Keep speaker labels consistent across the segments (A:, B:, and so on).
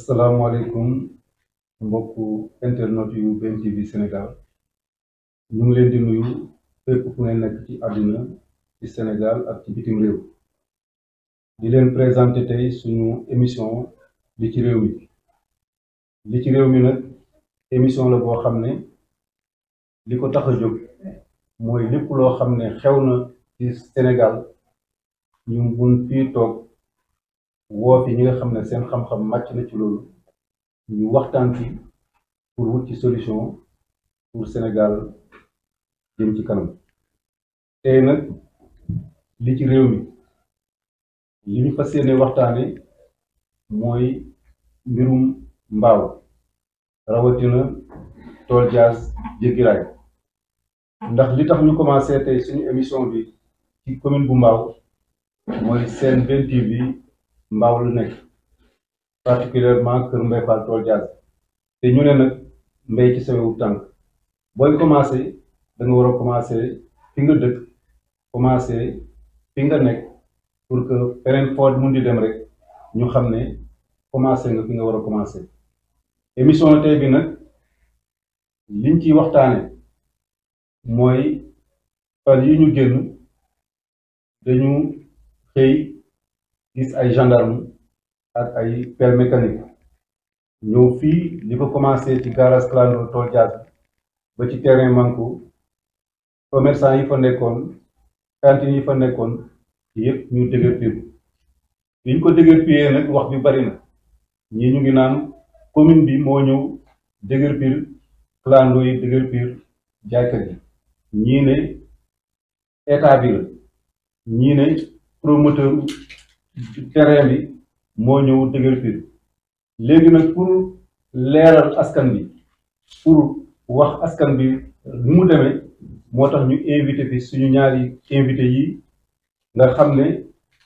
A: asalaamaaleykum mbokku internet yu BEN TV Sénégal ñu ngi leen di nuyu fépp fu ngeen nekk ci àdduna ci Sénégal ak ci bitim réew di leen présenter tey suñu émission li ci réew mi nag émission la boo xam ne li ko tax a jóg mooy lépp loo xam ne xew na ci Sénégal ñu mun fii toog woo fi ñi nga xam ne seen xam-xam màcc na ci loolu ñu waxtaan ci pour wut ci solution pour Sénégal jëm ci kanam tey nag li ci réew mi li ñu fas yéene waxtaane mooy mbirum mbaaw rawatina tool jaas jéggiraay ndax li tax ñu commencé tey suñu émission bi ci commune bu Mbao mooy seen BEN TV Mbao lu nekk particulièrement kër Mbay Fall tool jaas te ñu ne nag mbay ci sawewu tànk booy commencé da nga war a commencé fi nga dëkk commencé fi nga nekk pour que feneen foo mun di dem rek ñu xam ne commencé nga fi nga war a commencé émission tey bi nag liñ ciy waxtaane mooy fan yi ñu génn dañu xëy gis ay gendarme ak ay pelle mécanique ñëw fii li ko commencé ci garage clando tool jaas ba ci terrain manko commerçant yi fa nekkoon cantine yi fa nekkoon yëpp ñu déguerpir liñ ko déguerpir nag wax bi bari na ñii ñu ngi naan commune bi moo ñëw déguerpir clando yi déguerpir jaaykat yi ñii ne état bi la ñii ne promoteur terrain bi moo ñëw déguerpir léegi nag pour leeral askan bi pour wax askan bi nu mu demee moo tax ñu invité fi suñu ñaari invité yi nga xam ne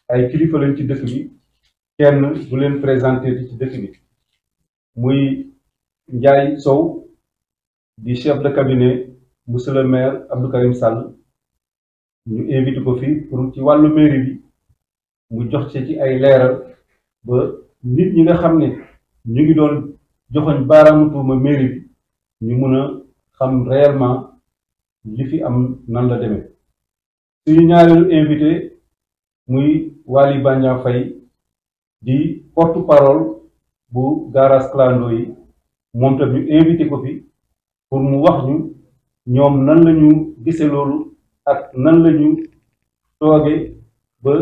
A: ay kilifa lañ ci dëkk bi kenn bu leen présenté ci dëkk bi muy Ndiaye Sow di chef de cabinet monsieur le maire Abdou Karim Sall ñu invité ko fi pour ci wàllu mairie bi mu jox ci ay leeral ba nit ñi nga xam ne ñu ngi doon joxoñ baaraamu tuuma mairie bi ñu mun a xam réellement li fi am nan la demee suñu ñaareelu invité muy Waly Bandia Faye di porte parole bu garage clando yi moom tam ñu invité ko fi pour mu wax ñu ñoom nan la ñu gisee loolu ak nan la ñu tooge ba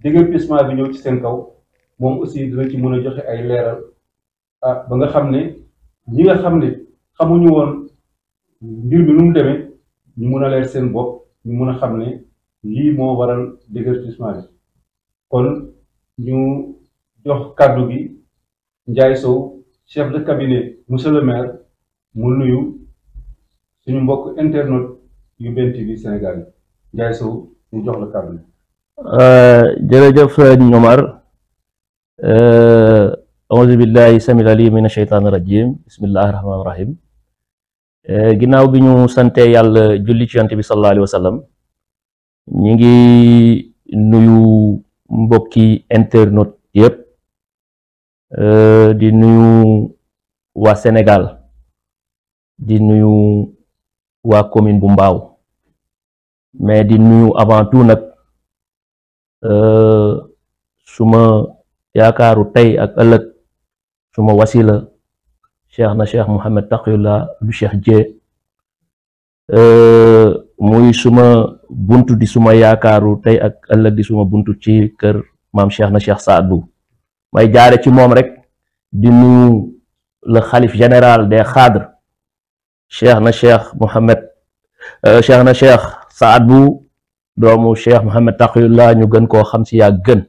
A: déguerpissement bi ñëw ci seen kaw moom aussi dina ci mën a joxe ay leeral ba nga xam ne ñi nga xam ne xamuñu woon mbir mi nu mu demee ñu mun a leer seen bopp ñu mun a xam ne lii moo waral déguerpissement bi kon ñu jox kàddu gi Ndiaye Sow chef de cabinet monsieur le maire mu nuyu suñu mbokk internet yu BEN TV Sénégal yi Ndiaye Sow ñu jox la kàddu gi.
B: jërëjëf Omar auzu billahi samil alim min asheytaani rajim bismillahi rahmaani rahim ginnaaw bi ñu sante yàlla julli ci yonent bi sallallahu alayhi wa sallam ñi ngi nuyu mbokki internet yëpp di nuyu waa Sénégal di nuyu waa commune bu Mbao mais di nuyu avant tout nag suma yaakaaru tey ak ëllëg suma wasila cheikh Mouhamed Taqiyullah du Cheikh Dieye muy suma buntu di suma yaakaaru tey ak ëllëg di suma buntu ci kër maam cheikh Saadou may jaare ci moom rek di nuyu le xalif général des xadres cheikh Mouhamed cheikh Saadou doomu cheikh Mouhamed Taqiyullah ñu gën koo xam si yaa gën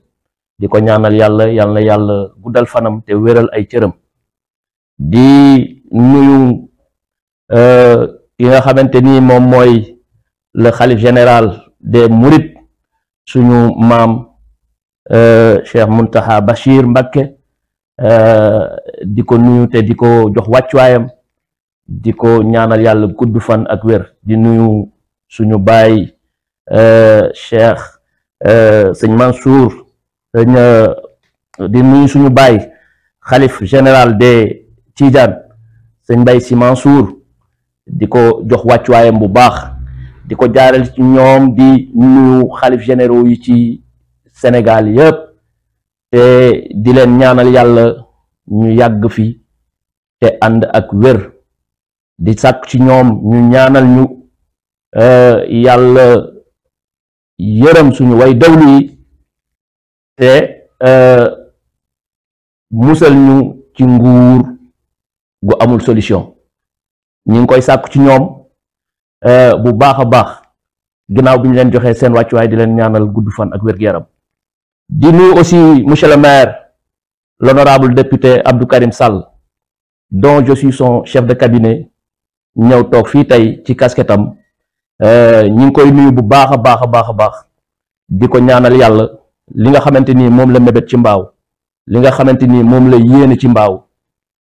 B: di ko ñaanal yàlla na yàlla guddal fanam te wéral ay cëram di nuyu ki nga xamante ni moom mooy le xalif général des Mourides suñu maam Cheikh Muntaha Bachir Mbacké di ko nuyu te di ko jox wàccuwaayam di ko ñaanal yàlla gudd fan ak wér di nuyu suñu baay Cheikh sëñ Mansour di nuyu suñu baay xalif général des Tidiane sëñ Mbaye Sy Mansour di ko jox wàccuwaayam bu baax di ko jaaral ci ñoom di nuyu xalif généraux yi ci Sénégal yëpp te di leen ñaanal yàlla ñu yàgg fi te ànd ak wér di sàkk ci ñoom ñu ñaanal ñu yàlla yërëm suñu way dawlu yi te musal ñu ci nguur gu amul solution ñi ngi koy sàkk ci ñoom bu baax a baax ginnaaw bi ñu leen joxee seen wàccuwaay di leen ñaanal gudd fan ak wér-gu-yaram di nuyu aussi monsieur le maire l'honorable député Abdou Karim Sall dont je suis son chef de cabinet ñëw toog fii tey ci casquette am ñi ngi koy nuyu bu baax a baax a baax a baax di ko ñaanal yàlla li nga xamante ni moom la mébét ci mbaaw li nga xamante ni moom la yéene ci mbaaw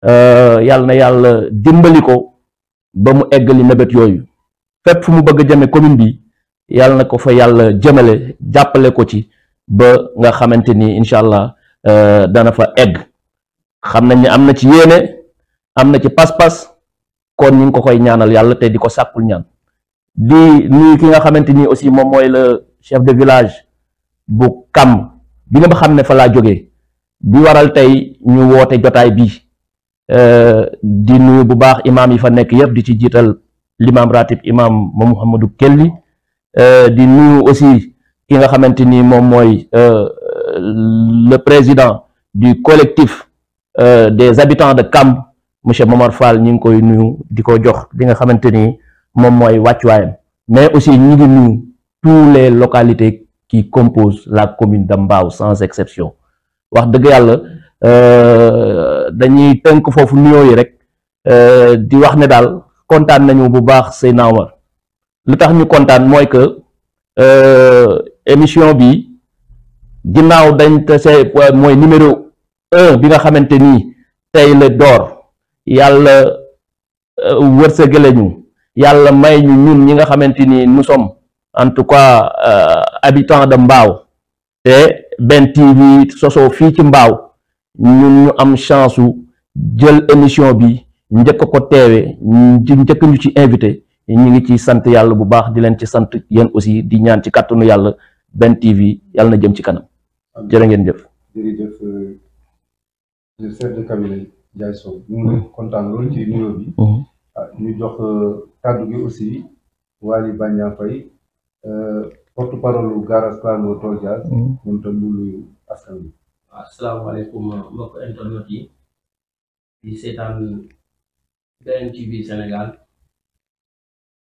B: yàlla na yàlla dimbali ko ba mu eggali mébét yooyu fépp fu mu bëgg a jëme commune bi yàlla na ko fa yàlla jëmale jàppale ko ci ba nga xamante ni incha allah dana fa egg xam nañ ni am na ci yéene am na ci pas-pas kon ñu ngi ko koy ñaanal yàlla te di ko sàkkul ñaan di nuyu ki nga xamante ni aussi moom mooy le chef de village bu Kam bi nga xam ne fa laa jógee bi waral tey ñu woote jotaay bi di nuyu bu baax imaam yi fa nekk yëpp di ci jiital l'imam ratib imam Mouhamadou Kelli di nuyu aussi ki nga xamante ni moom mooy le président du collectif des habitants de Kam monsieur Momar Fall ñu ngi koy nuyu di ko jox li nga xamante ni moom mooy wàccuwaayam mais aussi ñu ngi nuyu tous les localités qui composent la commune de Mbao sans exception wax dëgg yàlla dañuy tënk foofu nuyoo yi rek di wax ne daal kontaan nañu bu baax Seydina Omar lu tax ñu kontaan mooy que émission bi ginnaaw dañ te see mooy numéro 1 bi nga xamante ni tey la door yàlla wërsëgale ñu yàlla may ñu ñun ñi nga xamante ni nous sommes en tout cas habitants de Mbao te Ben TV sosoo fii ci Mbao ñun ñu am chance su jël émission bi njëkk ko teewe njëkk ñu ci invité ñu ngi ci sant yàlla bu baax di leen ci sant yéen aussi di ñaan ci kàttanu yàlla Ben TV yàlla na jëm ci kanam jërë ngeen jëf.
A: jërëjëf chef de cabinet Ndiaye Sow ñu ngi kontaan loolu ci nuyoo bi. ñu jox kàddu gi aussi Waly Badian Faye porte parole garage Clando Tall Diaz moom tam ñu nuyu askan wi.
C: asalaamaaleykum mbokk internet yi di seetaan Ben TV Sénégal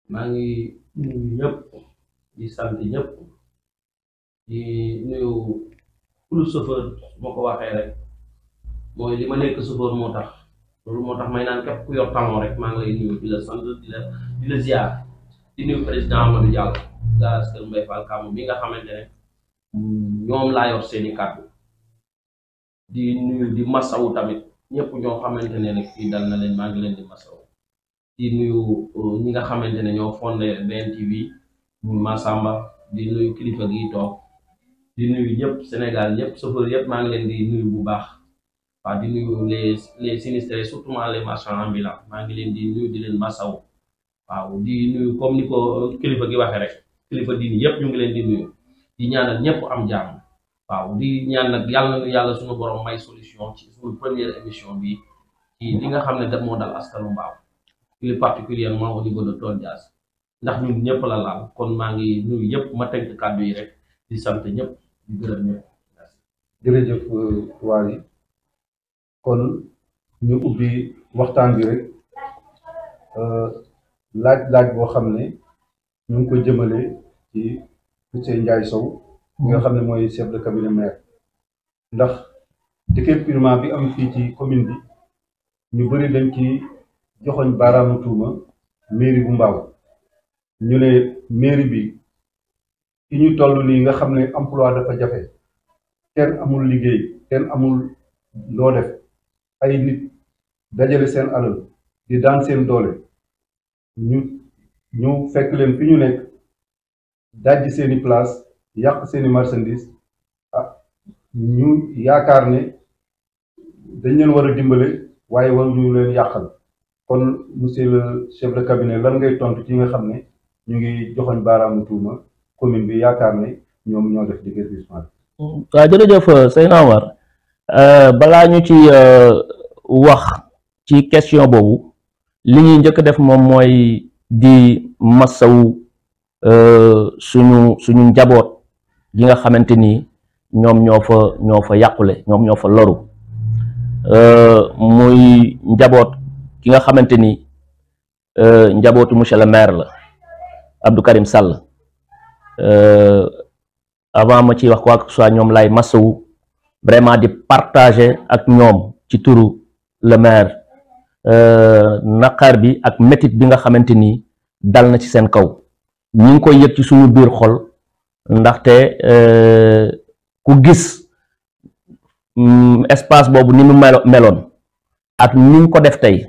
C: maa ngi nuyu ñëpp di sant ñëpp di nuyu lu chauffeur moo ko waxee rek mooy li ma nekk chauffeur moo tax loolu moo tax may naan képp ku yor talon rek maa ngi lay nuyu di la sant di la ziar di nuyu président Amadou Diallo garage Kër Mbaye Fall Kam bi nga xamante ne ñoom laa yor seeni kàddu di nuyu di masawu tamit ñëpp ñoo xamante ne rek fii dal na leen maa ngi leen di masawu di nuyu ñi nga xamante ne ñoo fondé Ben TV Massamba di nuyu kilifa gi toog di nuyu ñëpp Sénégal ñëpp chauffeur yëpp maa ngi leen di nuyu bu baax waaw di nuyu les sinistrés surtout les marchands ambulants maa ngi leen di nuyu di leen masawu waaw di nuyu comme ni ko kilifa gi waxee rek kilifa diini yëpp ñu ngi leen di nuyu di ñaanal ñëpp am jàmm waaw di ñaan nag yàlla na yàlla suñu borom may solution ci suñu première émission bi ci li nga xam ne daf moo dal askanu Mbao plus particulièrement au niveau de Tall Diaz ndax ñun ñëpp la laal kon maa ngi nuyu yëpp ma tënk kàddu yi rek di sant ñëpp di gërëm ñëpp.
A: jërëjëf Waly kon ñu ubbi waxtaan bi rek laaj boo xam ne ñu ngi ko jëmale ci monsieur Ndiaye Sow mi nga xam ne mooy chef de cabinet maire ndax déguerpissement bi am fii ci commune bi ñu bëri dañ ci joxoñ baaraamu tuuma mairie bu Mbao ñu ne mairie bi fi ñu toll nii nga xam ne emploi dafa jafe kenn amul liggéey kenn amul loo def ay nit dajale seen alal di daan seen doole ñu fekk leen fi ñu nekk dajji seeni place yàq seeni marchandise ñu yaakaar ne dañ leen war a dimbale waaye waruñu leen yàqal kon monsieur le chef de cabinet lan ngay tontu ci nga xam ne ñu ngi joxoñ baaraamu tuuma commune bi yaakaar ne ñoom ñoo def déguerpissement bi.
B: waaw jërëjëf Seydina Omar balaa ñu ci wax ci question boobu li ñuy njëkk def moom mooy di massawu suñu njaboot gi nga xamante ni ñoom ñoo fa yàqule ñoom ñoo fa loru muy njaboot ki nga xamante ni njabootu monsieur le maire la Abdou Karim Sall avant ma ciy wax quoi que ce soit ñoom lay massawu vraiment di partager ak ñoom ci turu le maire naqar bi ak métit bi nga xamante ni dal na ci seen kaw ñi ngi koy yëg ci suñu biir xol ndaxte ku gis espace boobu ni mu meloon ak ni ñu ko def tey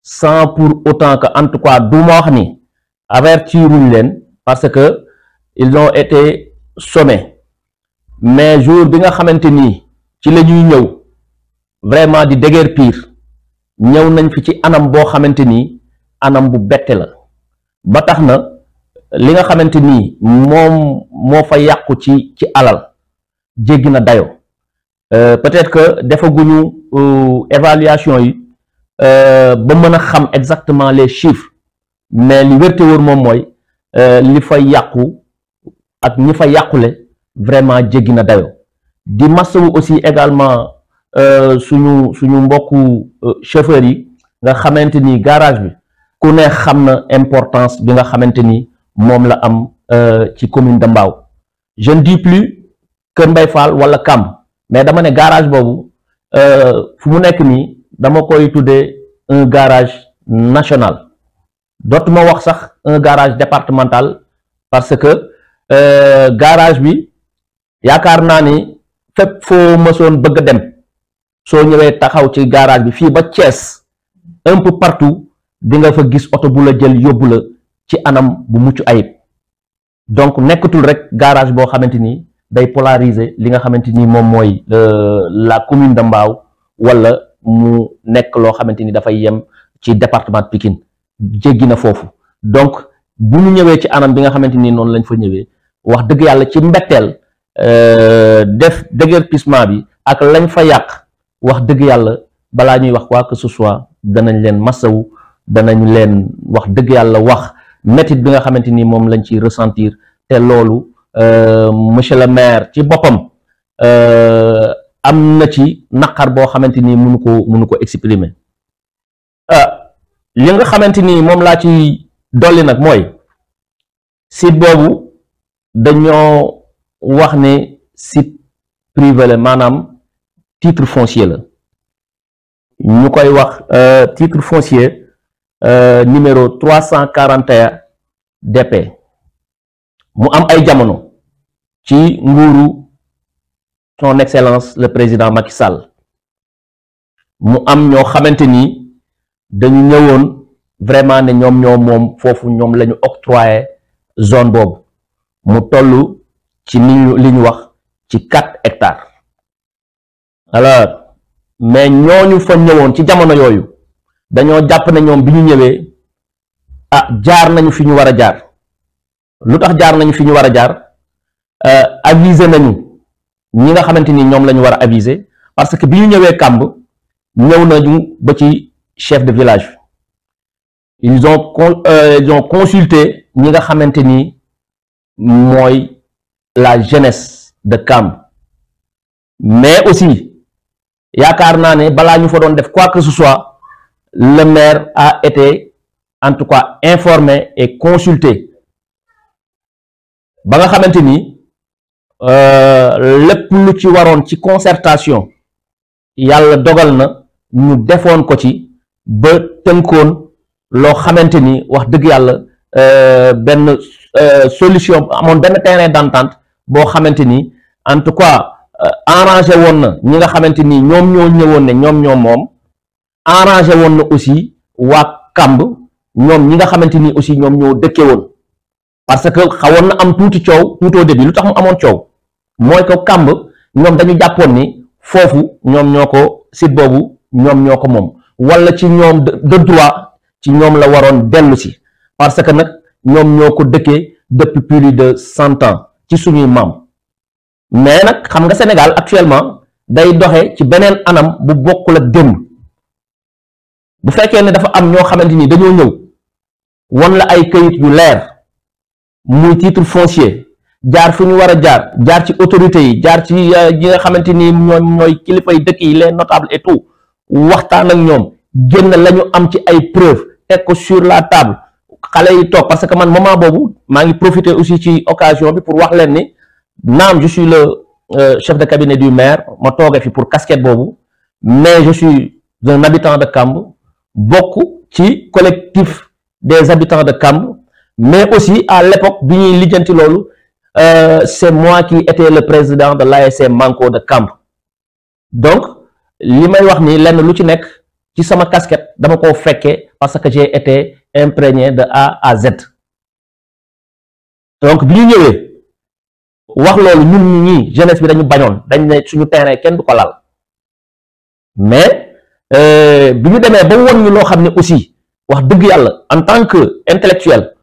B: sans pour autant que en tout cas du ma wax ni avertiruñ leen parce que ils ont été sommés mais jour bi nga xamante ni ci la ñuy ñëw vraiment di déguerpir ñëw nañ fi ci anam boo xamante ni anam bu bette la ba tax na li nga xamante ni moom moo fa yàqu ci alal jéggi na dayo peut-être que defaguñu évaluation yi ba mën a xam exactement les chiffres mais li wérte wóor moom mooy li fa yàqu ak ñi fa yàqule vraiment jéggi na dayo di masawu aussi également suñu mbokku chauffeurs yi nga xamante ni garage bi ku ne xam na importance bi nga xamante ni moom la am ci commune de Mbao je ne dis plus Kër Mbay Fall wala Kamb mais dama ne garage boobu fu mu nekk nii dama koy tuddee un garage national dootuma wax sax un garage départemental parce que garage bi yaakaar naa ni fépp foo mësoon bëgg a dem soo ñëwee taxaw ci garage bi fii ba Thiès un peu partout di nga fa gis oto bu la jël yóbbu la ci anam bu mucc ayib donc nekkatul rek garage boo xamante ni day polariser li nga xamante ni moom mooy la commune de Mbao wala mu nekk loo xamante ni dafay yem ci département de Pikine jéggi na foofu donc bu ñu ñëwee ci anam bi nga xamante ni noonu lañ fa ñëwee wax dëgg yàlla ci mbetteel def déguerpissement bi ak lañ fa yàq wax dëgg yàlla balaa ñuy wax quoi que ce soit danañ leen masawu danañ leen wax dëgg yàlla wax métit bi nga xamante ni moom lañ ci ressentir te loolu monsieur le maire ci boppam am na ci naqar boo xamante ni mënu ko exprimer li nga xamante ni moom laa ci dolli nag mooy site boobu dañoo wax ne site privé la maanaam titre foncier la ñu koy wax titre foncier numéro 341 DP mu am ay jamono ci nguuru son excellence le président Macky Sall mu am ñoo xamante ni dañu ñëwoon vraiment ne ñoom ñoo moom foofu ñoom la ñu octroyé zone boobu mu toll ci li ñu wax ci 4 hectares alors mais ñooñu fa ñëwoon ci jamono yooyu dañoo jàpp ne ñoom bi ñu ñëwee jaar nañu fi ñu war a jaar lu tax jaar nañu fi ñu war a jaar aviser nañu ñi nga xamante ni ñoom la ñu war a aviser parce que bi ñu ñëwee Kamb ñëw nañu ba ci chef de village ils ont consulté ñi nga xamante ni mooy la jeunesse de Kamb mais aussi yaakaar naa ne balaa ñu fa doon def quoi que ce soit le maire a été en tout cas informé et consulté ba nga xamante ni lépp lu ci waroon ci concertation yàlla dogal na ñu defoon ko ci ba tënkoon loo xamante ni wax dëgg yàlla benn solution amoon benn terrain d'entente boo xamante ni en tout cas arrangé woon na ñi nga xamante ni ñoom ñoo ñëwoon ne ñoom ñoo moom arrangé woon na aussi waa Kamb ñoom ñi nga xamante ni aussi ñoom ñoo dëkke woon parce que xawoon na am tuuti coow tuutoo début lu tax mu amoon coow mooy ko Kamb ñoom dañu jàppoon ni foofu ñoom ñoo ko site boobu ñoom ñoo ko moom wala ci ñoom de droit ci ñoom la waroon dellu si parce que nag ñoom ñoo ko dëkkee depuis plus de 100 ans ci suñuy maam mais nag xam nga Sénégal actuellement day doxe ci beneen anam bu bokkul ak démb bu fekkee ne dafa am ñoo xamante ni dañoo ñëw won la ay këyit yu leer muy titre foncier jaar fu ñu war a jaar ci autorités yi jaar ci yi nga xamante ni ñooy kilifay dëkk yi les notables et tout waxtaan ak ñoom génn la ñu am ci ay preuves teg ko sur la table xale yi toog parce que man moment boobu maa ngi profiter aussi ci occasion bi pour wax leen ni naam je suis le chef de cabinet du maire ma toogee fi pour casquette boobu mais je suis un habitant de Kamb bokk ci collectif des habitants de Kamb mais aussi à l'époque bi ñuy lijjanti loolu c'est moi qui étais le président de l'ASC Manko de Kamb donc li may wax ni lenn lu ci nekk ci sama casquette dama ko fekkee parce que j'ai été imprégné de A à Z donc bi ñu ñëwee wax loolu ñun ñi jeunesse bi dañu bañoon dañ ne suñu terrain kenn du ko laal mais bi ñu demee ba won ñu loo xam ne aussi wax dëgg yàlla en tant que intellectuel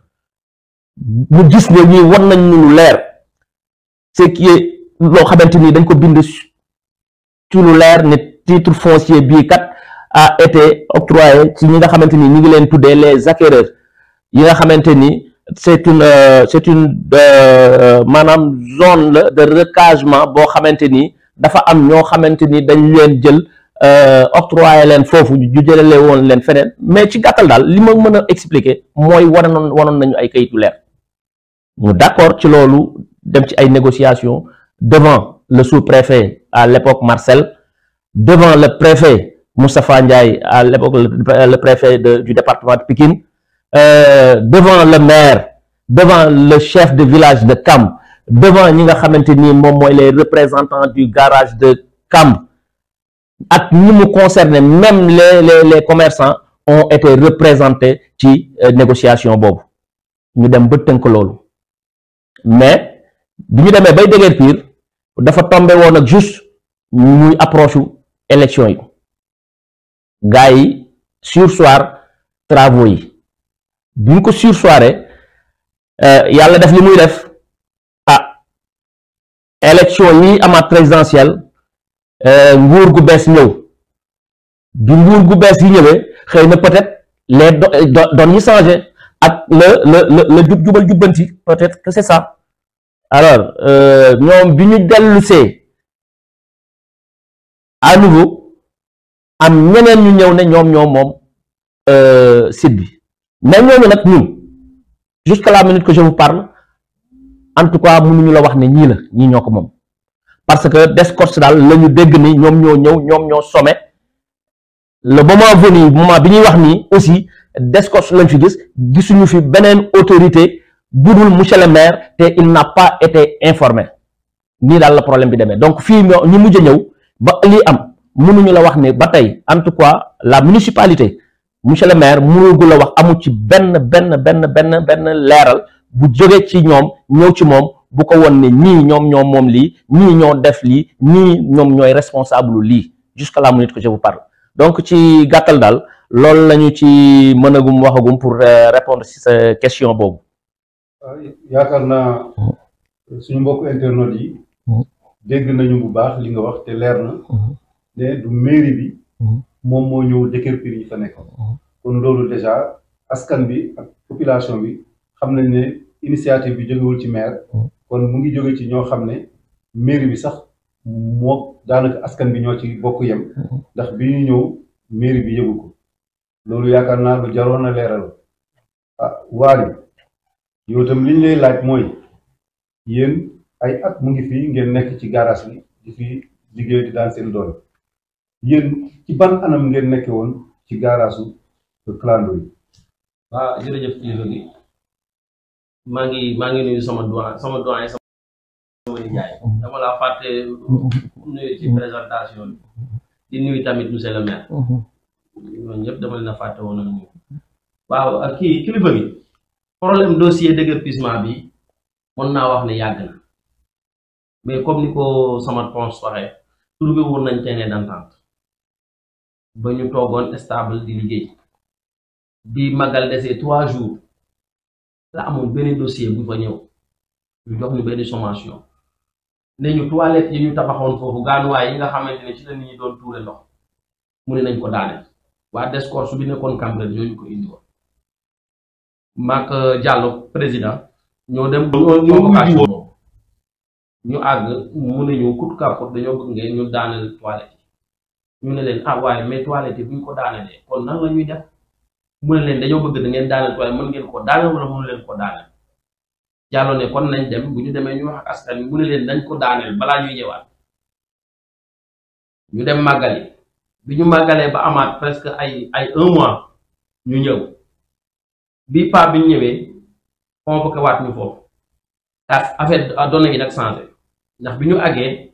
B: mu gis ne ñii won nañ ñu lu leer c'est qui est loo xamante ni dañ ko bind ci lu leer ne titre foncier bii kat a été octroyé ci ñi nga xamante ni ñi ngi leen tuddee les acquéreurs yi nga xamante ni c'est une maanaam zone la de recasement boo xamante ni dafa am ñoo xamante ni dañ leen jël octroyé leen foofu ju jëlale woon leen feneen mais ci gàttal daal li ma mën a expliquer mooy wanoon nañu ay kayit yu leer ñu d'accord ci loolu dem ci ay négociations devant le sous-préfet à l'époque Marcel, devant le préfet Moustapha Ndiaye à l'époque le préfet du département de Pikine, devant le maire, devant le chef de village de Kamb, devant ñi nga xamante ni moom mooy les représentants du garage de Kamb ak ñi mu concerné même les commerçants ont été représentés ci négociation boobu ñu dem ba tënk loolu mais bi ñu demee bay dëgër piir dafa tombé woon ak juste muy approche élection yi gars yi surseoir travaux yi bi ñu ko surseoiré yàlla def li muy def élection yi amaat présidentielle nguur gu bees ñëw bi nguur gu bees yi ñëwee xëy na peut-être les doon yi changé ak le jubal jubbanti peut-être que c'est ça alors ñoom bi ñu dellusee à nouveau am ñeneen ñu ñëw ne ñoom moom site bi mais ñooñu nag ñun jusqu'à la minute que je vous parle en tout cas mënuñu la wax ne ñii ñoo ko moom parce que Descorche daal la ñu dégg ni ñoom ñoo ñëw ñoom ñoo somme le moment venu moment bi ñuy wax nii aussi Descorche lañ fi gisuñu fi beneen autorité budul monsieur le maire te il n'a pas été informé nii daal la problème bi demee donc fii ñu mujj a ñëw ba lii am mënuñu la wax ne ba tey en tout cas la municipalité monsieur le maire mënugul la wax amul ci benn leeral bu jóge ci ñoom ñëw ci moom bu ko won ne ñii ñoom moom lii ñii ñoo def lii ñii ñoom ñooy responsable lii jusqu'à la minute que je vous parle donc ci gàttal daal loolu lañu ci mënagum waxagum pour répondre ci sa question boobu.
A: yaakaar naa suñu mbokk internautes yi dégg nañu bu baax li nga wax te leer na ne du mairie bi moom moo ñëw déguerpir yi fa nekk kon loolu déjà askan bi ak population bi xam nañ ne initiative bi jógewul ci maire kon mu ngi jóge ci ñoo xam ne mairie bi sax moo daanaka askan bi ñoo ci bokk yem ndax bi ñu ñëw mairie bi yëgu ko loolu yaakaar naa lu jaroon a leeral Waly yow tam li ñu lay laaj mooy yéen ay at mu ngi fii ngeen nekk ci garage bi di fi liggéey di daan seen doole yéen ci ban anam ngeen nekke woon ci garage su clando yi.
C: waaw jërëjëf kilifa gi maa ngi nuyu sama doyen sama nijaay dama laa fàtte nuyu ci présentation bi di nuyu tamit monsieur le maire ñooñu ñëpp dama leen a fàtte woon ak ñu waaw ak kii kilifa gi problème dossier déguerpissement bi mën naa wax ne yàgg na mais comme ni ko sama tonse waxee trouvé woon nañ terrain d'entente ba ñu toogoon stable di liggéey bi magal desee 3 jours la amoon benn dossier bu fa ñëw ñu jox ñu benn sommation ne ñu toilette yi ñu tabaxoon foofu gaanuwaay yi nga xamante ne ci la nit ñi doon tuure ndox mu ne nañ ko daaneel waa Descorche bi nekkoon Cambérène ñoo ñu ko indi woon Mack Diallo président ñoo dem convocation boobu ñu àgg mu ne ñu kut kàpput dañoo bëgg ngeen ñu daaneel toilette yi ñu ne leen ah waaye mais toilette yi bu ñu ko daanelee kon nan la ñuy def mu ne leen dañoo bëgg da ngeen daaneel toilette mën ngeen ko daaneel wala mënu leen ko daaneel Diallo ne kon nañ dem bu ñu demee ñu wax ak askan wi mu ne leen dañ ko daaneel balaa ñuy ñëwaat ñu dem màggali bi ñu màggalee ba amaat presque ay 1 mois ñu ñëw bi pa bi ñu ñëwee convoqué waat ñu foofu affaire données yi nag changé ndax bi ñu àggee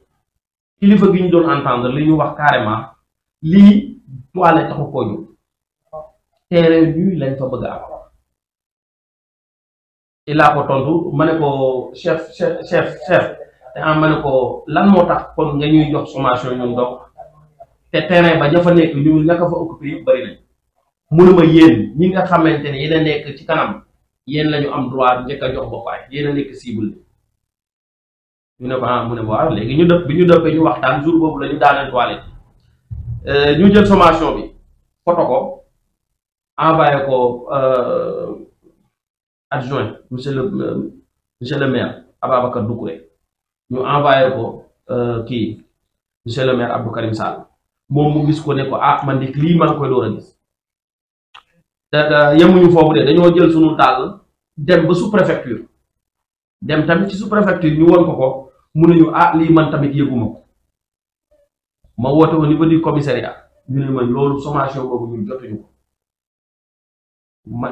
C: kilifa gi ñu doon entendre li ñu wax carrément lii toilette taxu koo jóg terrain ñuy lañ fa bëgg a am ci laa ko tontu ma ne ko chef te ma ne ko lan moo tax kon nga ñuy jox sommation ñun donc te terrain ba ña fa nekk ñu ña ko fa occupé yëpp bëri nañ mënuma yéen ñi nga xamante ne yéen a nekk ci kanam yéen la ñu am droit njëkk a jox ba pare yéen a nekk cible ñu ne ko mu ne waaw léegi ñu dëpp bi ñu dëppee ñu waxtaan jour boobu la ñu daaneel toilette ñu jël sommation bi photo ko envoyé ko adjoint monsieur le maire Ababacar Doucouré ñu envoyé ko kii monsieur le maire Abdou Karim Sall moom mu gis ko ne ko man de lii maa ngi koy door a gis te yemuñu foofu de dañoo jël sunu dàll dem ba sous préfecture dem tamit ci sous préfecture ñu won ko mu ne ñu lii man tamit yëguma ko ma woote au niveau du commissariat ñu ne ma loolu sommation boobu ñun jotuñu ko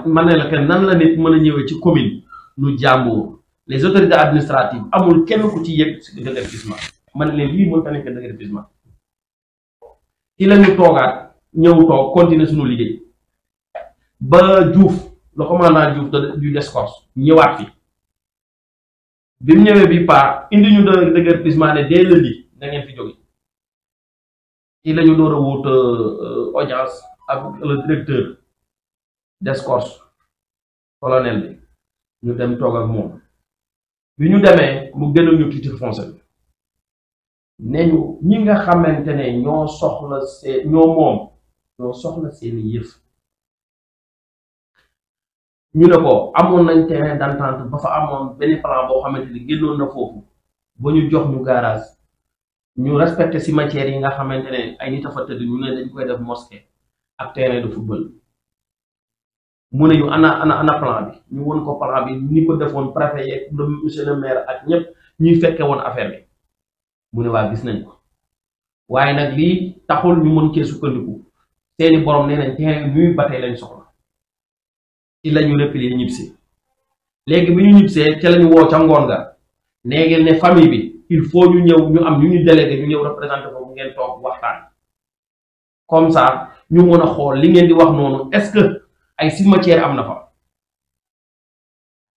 C: man ne la kenn nan la nit mën a ñëwee ci commune nu jàmbur les autorités administratives amul kenn ku ci yëg si déguerpissement man leen lii mën ta nekk déguerpissement ci la ñu toogaat ñëw toog continuer suñu liggéey ba Diouf le commandant Diouf du Descorche ñëwaat fi bi mu ñëwee bi indi ñu déguerpissement ne dès lundi da ngeen fi jóge ci la ñu door a wut audience ak le directeur Descorche colonel bi ñu dem toog ak moom bi ñu demee mu gënal ñu titre foncier bi ne ñu ñi nga xamante ne ñoo soxla seeni yëf ñu ne ko amoon nañ terrain d'entente ba fa amoon benn plan boo xamante ni génnoon na foofu ba ñu jox ñu garage ñu respecté cimetière yi nga xamante ne ay nit a fa tëdd ñu ne dañ koy def mosquée ak terrain de football mu ne ñu ana plan bi ñu won ko plan bi ni ko defoon préfet yeeg monsieur le maire ak ñëpp ñuy fekke woon affaire bi mu ne waa gis nañ ko waaye nag lii taxul ñu mën cee sukkandiku seeni borom nee nañ terrain ñuy batee lañ soxla ci la ñu replier ñibbisi léegi bi ñu ñibbisee ca la ñu woo ca ngoon ga léegi ne famille bi il faut ñu ñëw ñu am ñu ñu délégué ñu ñëw représenté foofu ngeen toog waxtaan comme ça ñu mën a xool li ngeen di wax noonu est-ce que ay cimetière am na fa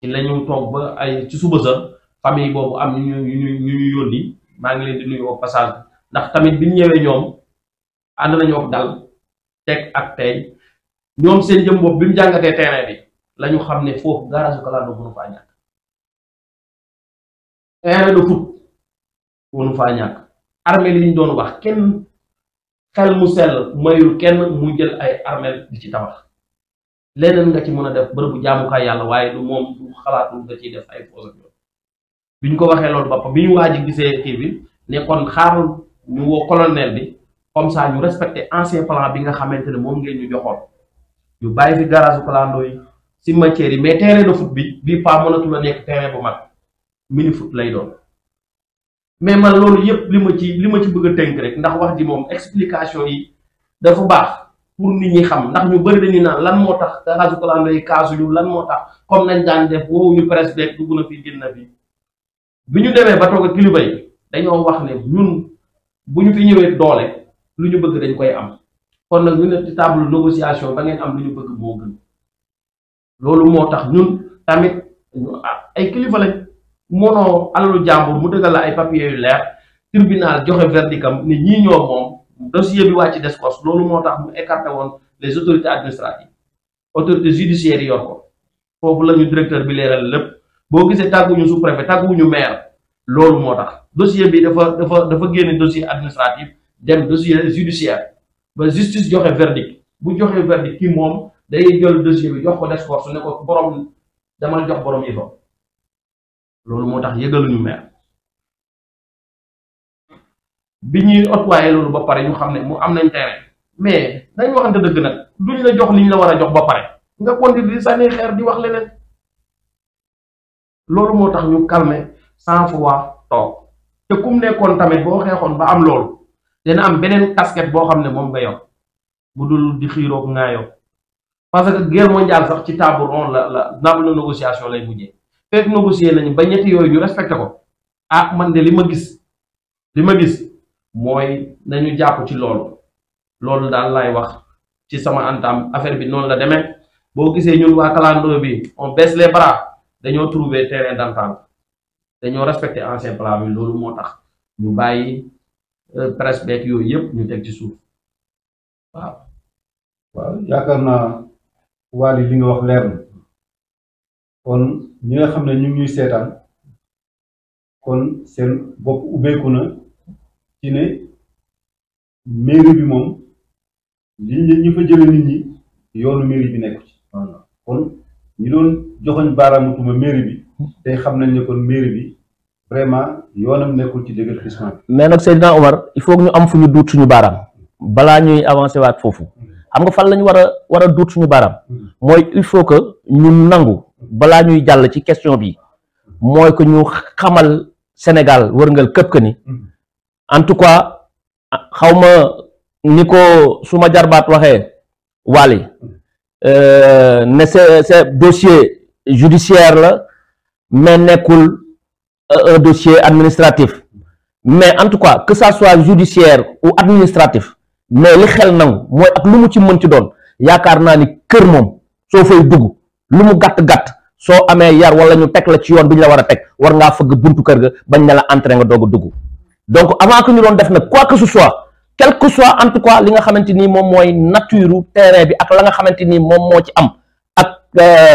C: ci la ñu toog ba ay ci suba sa famille boobu am ñu yónni maa ngi leen di nuyu au passage ndax tamit bi ñu ñëwee ñoom ànd nañu ak dal teg ak tey ñoom seen jëm bopp bi mu jàngatee terrain bi la ñu xam ne foofu garage Kalando mënu faa ñàkk terrain de foot mënu faa ñàkk armée li ñu doon wax kenn xel mu sell mayul kenn mu jël ay armée di ci tabax leneen nga ci mën a def bërëbu jaamukaay yàlla waaye du moom du xalaatul nga ciy def ay fausse bi ñu ko waxee loolu boppam bi ñu waaj a gisee kii bi ne kon xaarul ñu woo colonel bi comme ça ñu respecté ancien plan bi nga xamante ne moom ngeen ñu joxoon ñu bàyyi fi garage Kalando yi cimetière yi mais terrain de foot bi bii pas mënatul a nekk terrain bu mag mini foot lay doon mais man loolu yëpp li ma ci bëgg a tënk rek ndax wax ji moom explication yi dafa baax pour nit ñi xam ndax ñu bëri dañuy naan lan moo tax garage Kalando yi kaasuñu lan moo tax comme nañ daan def woowu ñu presse beeg dugg na fi génn na fi bi ñu demee ba toog ak kilifa yi dañoo wax ne ñun bu ñu fi ñëwee doole lu ñu bëgg dañ koy am kon nag ñu ne ci table négociation ba ngeen am lu ñu bëgg moo gën loolu moo tax ñun tamit ay kilifa lañ mënoo alalu jàmbur mu dëggal la ay papier yu leer tribunal joxe verdictam ne ñii ñoo moom dossier bi wàcc Descos loolu moo tax mu écarté woon les autorités administratives autorités judiciaires yi yor ko foofu la ñu directeur bi leeral lépp boo gisee tàgguñu sous préfet tàgguñu maire loolu moo tax dossier bi dafa génne dossier administratif dem dossier judiciaire ba justice joxe verdict bu joxe verdict ki moom day jël dossier bi jox ko Descos su ne ko borom damal jox borom yi fa loolu moo tax yëgaluñu maire bi ñuy otwaaye loolu ba pare ñu xam ne mu am nañ terrain mais dañ waxante dëgg nag duñ la jox liñ la war a jox ba pare nga continuer di sànni xeer di wax leneen loolu moo tax ñu calmer sans froid toog te kum nekkoon tamit boo xeexoon ba am loolu dina am beneen casquette boo xam ne moom nga yor bu dul di xiiroog ngaayoo parce que guerre mondiale sax ci table ronde la négociation lay mujjee fekk négocier nañu ba ñetti yooyu ñu respecté ko ah man de li ma gis mooy nañu jàpp ci loolu daal laay wax ci sama antam affaire bi noonu la demee boo gisee ñun waa Kalandoo bi on baisse les bras dañoo trouver terrain d'entente dañoo respecté ancien plan bi loolu moo tax ñu bàyyi presse beeg yooyu yëpp ñu teg ci suuf
A: waaw yaakaar naa Waly li nga wax leer na kon ñi nga xam ne ñu ngi ñuy seetaan kon seen bopp ubbeeku na ci ne mairie bi moom ñi fa jële nit ñi yoonu mairie bi nekku ci kon ñi doon joxoñ baaraamu tuuma mairie bi tey xam nañ ne kon mairie bi vraiment yoonam nekkul ci déguerpissement bi.
B: mais nag Seydina Omar il faut que ñu am fu ñu duut suñu baaraam balaa ñuy avancé waat foofu xam nga fan lañu war a duut suñu baaraam mooy il faut que ñu nangu balaa ñuy jàll ci question bi mooy que ñu xamal Sénégal wërngal këpp que ni en tout cas xawma ni ko suma jarbaat waxee Waly ne c'est dossier judiciaire la mais nekkul un dossier administratif mais en tout cas que ça soit judiciaire ou administratif mais li xel nangu mooy ak lu mu ci mën ci doon yaakaar naa ni kër moom soo fay dugg lu mu gàtt-gàtt soo amee yar wala ñu teg la ci yoon bi ñu la war a teg war ngaa fëgg buntu kër ga bañ ne la entré nga doog a dugg donc avant que ñu doon def nag quoi que ce soit quel que soit en tout cas li nga xamante ni moom mooy nature terrain bi ak la nga xamante ni moom moo ci am ak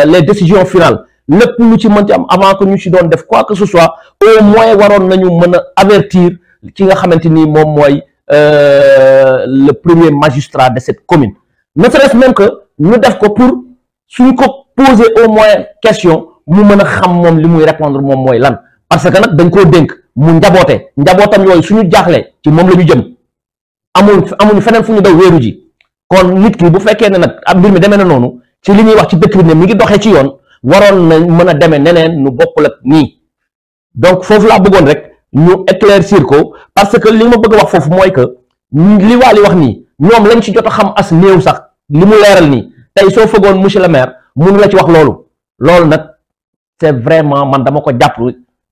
B: les décisions finales lépp lu ci mën ci am avant que ñu ci doon def quoi que ce soit au moins waroon nañu mën a avertir ci nga xamante ni moom mooy le premier magistrat de cette commune ne serait-ce même que ñu def ko pour suñ ko poser au moins question mu mën a xam moom li muy répondre moom mooy lan parce que nag dañ koo dénk mu njabootam yooyu suñu jaaxlee ci moom la ñu jëm amuñu feneen fu ñu daw wéeru ji kon nit ki bu fekkee ne nag ab mbir mi demee na noonu ci li ñuy wax ci dëkk bi ne mi ngi doxee ci yoon waroon na mën a demee neneen nu bokkul ak nii donc foofu laa bëggoon rek ñu éclaircir ko parce que li ma bëgg a wax foofu mooy que li Waly wax nii ñoom lañ ci jot a xam as néew sax li mu leeral nii tey soo fëggoon monsieur le maire mënu la ci wax loolu nag c'est vraiment man dama ko jàpp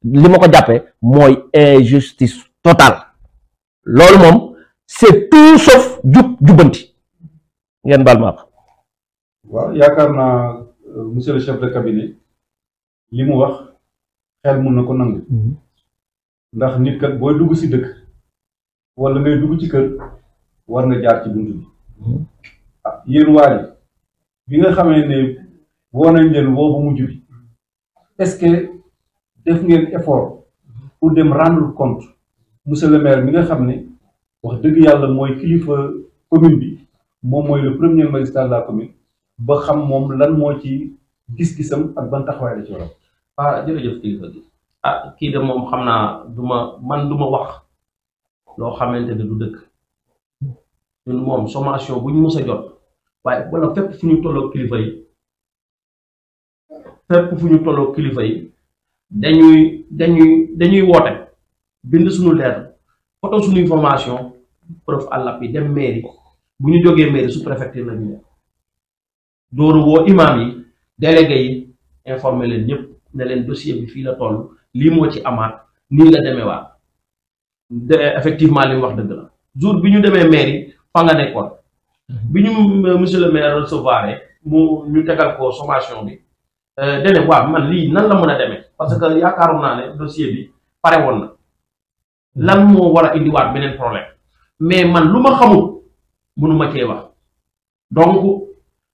B: li ma ko jàppee mooy injustice totale loolu moom c'est tout sauf jubbanti ngeen baal ma
A: waaw yaakaar naa monsieur le chef de cabinet li mu wax xel mun na ko nangu ndax nit kat booy dugg ci dëkk wala ngay dugg ci kër war nga jaar ci buntu bi ah yéen Waly bi nga xamee ne woo nañ leen woo bu mujj bi est-ce que def ngeen effort pour dem rendre compte monsieur le maire mi nga xam ne wax dëgg yàlla mooy kilifa commune bi moom mooy le premier magistrat de la commune ba xam moom lan moo ci gis-gisam ak ban taxawaay la ci war
C: a jërëjëf kilifa gi kii de moom xam naa duma wax loo xamante ne du dëkk ñun moom sommation bu ñu mës a jot waaye wala fépp fu ñu tolloo kilifa yi dañuy woote bind suñu lettre photo suñu information preuve à l'appui dem mairie bu ñu jógee mairie sous préfecture la ñu ne dooru woo imam yi délégué yi informer leen ñëpp ne leen dossier bi fii la toll lii moo ci amaat nii la demee waat effectivement li mu wax dëgg la jour bi ñu demee mairie fa nga nekkoon bi ñu monsieur le maire recevoir ñu tegal ko sommation bi dene waaw man lii nan la mën a demee parce que yaakaaroon naa ne dossier bi pare woon na lan moo war a indiwaat beneen problème mais man lu ma xamul mënuma cee wax donc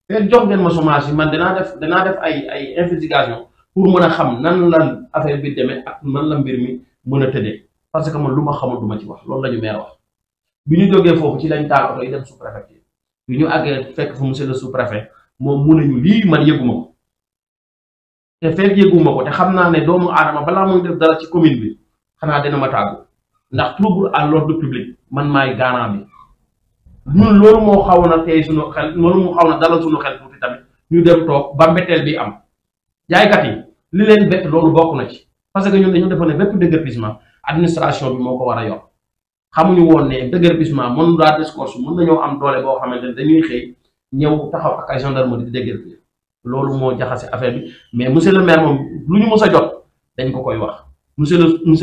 C: fekk jox ngeen ma chômage yi man danaa def ay investigation pour mën a xam nan la affaire bi demee ak nan la mbir mi mën a tëddee parce que man lu ma xamul du ma ci wax loolu la ñu maire wax bi ñu jógee foofu ci lañ taal oto yi dem sous-préfecture bi ñu àggee fekk fu monsieur le sous-préfet moom mun nañu lii man yëguma ko te fekk yëguma ko te xam naa ne doomu aadama balaa muy def dara ci commune bi xanaa dina ma tàggu ndax trouble à l'ordre public man maay garant bi ñun loolu moo xaw na tey suñu xel loolu moo xaw na dalal suñu xel tuuti tamit ñu dem toog ba mbetteel bi am jaaykat yi li leen bett loolu bokk na ci parce que ñun dañu defoon ne bépp déguerpissement administration bi moo ko war a yor xamuñu woon ne déguerpissement mën daa discours mën nañoo am doole boo xamante ne dañuy xëy ñëw taxaw ak ay gendarmerie di déguerpir loolu moo jaxase affaire bi mais monsieur le maire moom lu ñu mës a jot dañ ko koy wax monsieur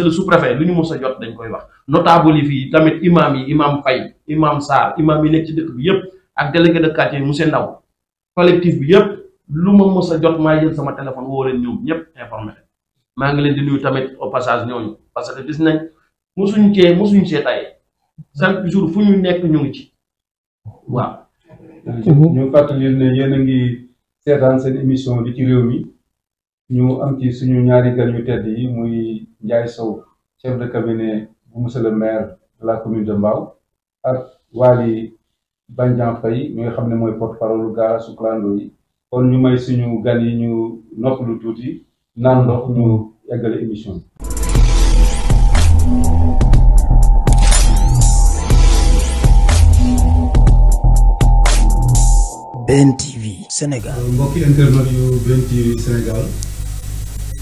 C: le sous-préfet lu ñu mës a jot dañ koy wax notable yi fii tamit imam Faye imam Sarr imam yi nekk ci dëkk bi yëpp ak délégué de quartier monsieur Ndaw collectif bi yëpp lu ma mës a jot maa jël sama téléphone woo leen ñoom ñëpp informé maa ngi leen di nuyu tamit au passage ñooñu parce que gis nañ musuñ cee tay chaque jour fu ñu nekk ñu ngi ci waaw.
A: ñu fàttali ne yéen a ngi seetaan seen émission li ci réew mi ñu am ci suñu ñaari gan yu tedd yi muy Ndiaye Sow chef de cabinet bu monsieur le maire de la commune de Mbao ak Waly Bandian Faye mi nga xam ne mooy porte-parole garage clando yi kon ñu may suñu gan yi ñu noppalu tuuti naan ndox ñu eggale émission
D: BNTV Sénégal.
A: mbokki internet yu BNTV Sénégal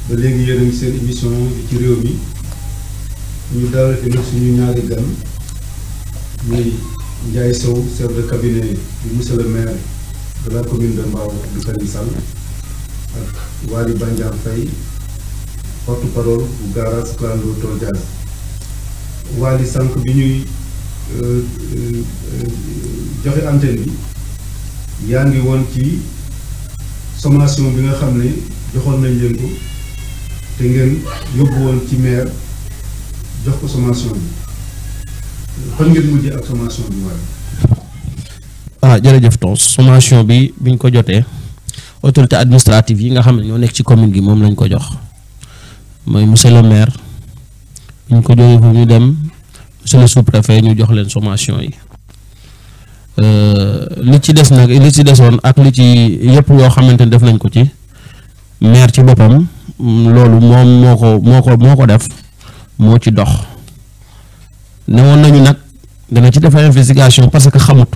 A: ba léegi yéen a ngi seen émission bi ci réew mi ñu dalal fi nag suñu ñaari gan muy Ndiaye Sow chef de cabinet du monsieur le maire de la commune de Mbao Abdou Karim Sall ak Waly Bandian Faye porte-parole bu garage clando Tol Diaz. Waly sànq bi ñuy joxe antenne bi yaa ngi woon ci sommation bi nga xam ne joxoon nañ leen ko te ngeen yóbbu woon ci maire jox ko sommation bi fan ngeen mujjee ak sommation bi waaye.
E: jërëjëf Tons sommation bi biñ ko jotee autorité administrative yi nga xam ne ñoo nekk ci commune gi moom lañ ko jox mooy monsieur le maire biñ ko jógee fu ñu dem monsieur le sous-préfet ñu jox leen sommation yi. li ci des nag li ci desoon ak li ci yëpp yoo xamante ne def nañ ko ci maire ci boppam loolu moom moo ko def moo ci dox newoon nañu nag dana ci def investigation parce que xamut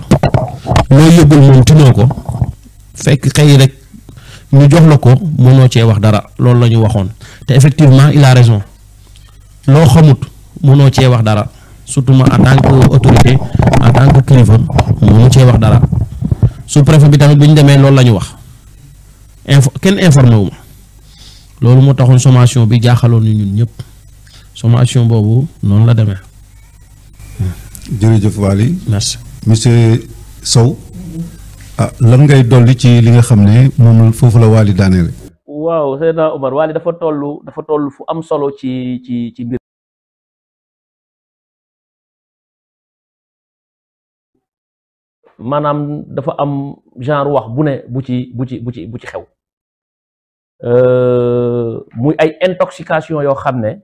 E: loo yëgul moom tinoo ko fekk xëy rek ñu jox la ko mënoo cee wax dara loolu la ñu waxoon te effectivement il a raison loo xamut mënoo cee wax dara surtout en tant que autorité en tant que kilifa mënu cee wax dara sous-préfet bi tamit bu ñu demee loolu la ñu wax kenn informé wu ma loolu moo taxoon sommation bi jaaxaloon ni ñun ñëpp sommation boobu noonu la demee.
A: jërëjëf Waly.
E: merci
A: monsieur Sow. lan ngay dolli ci li nga xam ne moom foofu la Waly daaneele.
B: waaw Seydina Omar Waly dafa toll fu am solo ci mbir. maanaam dafa am genre wax bu ne bu ci xew muy ay intoxication yoo xam ne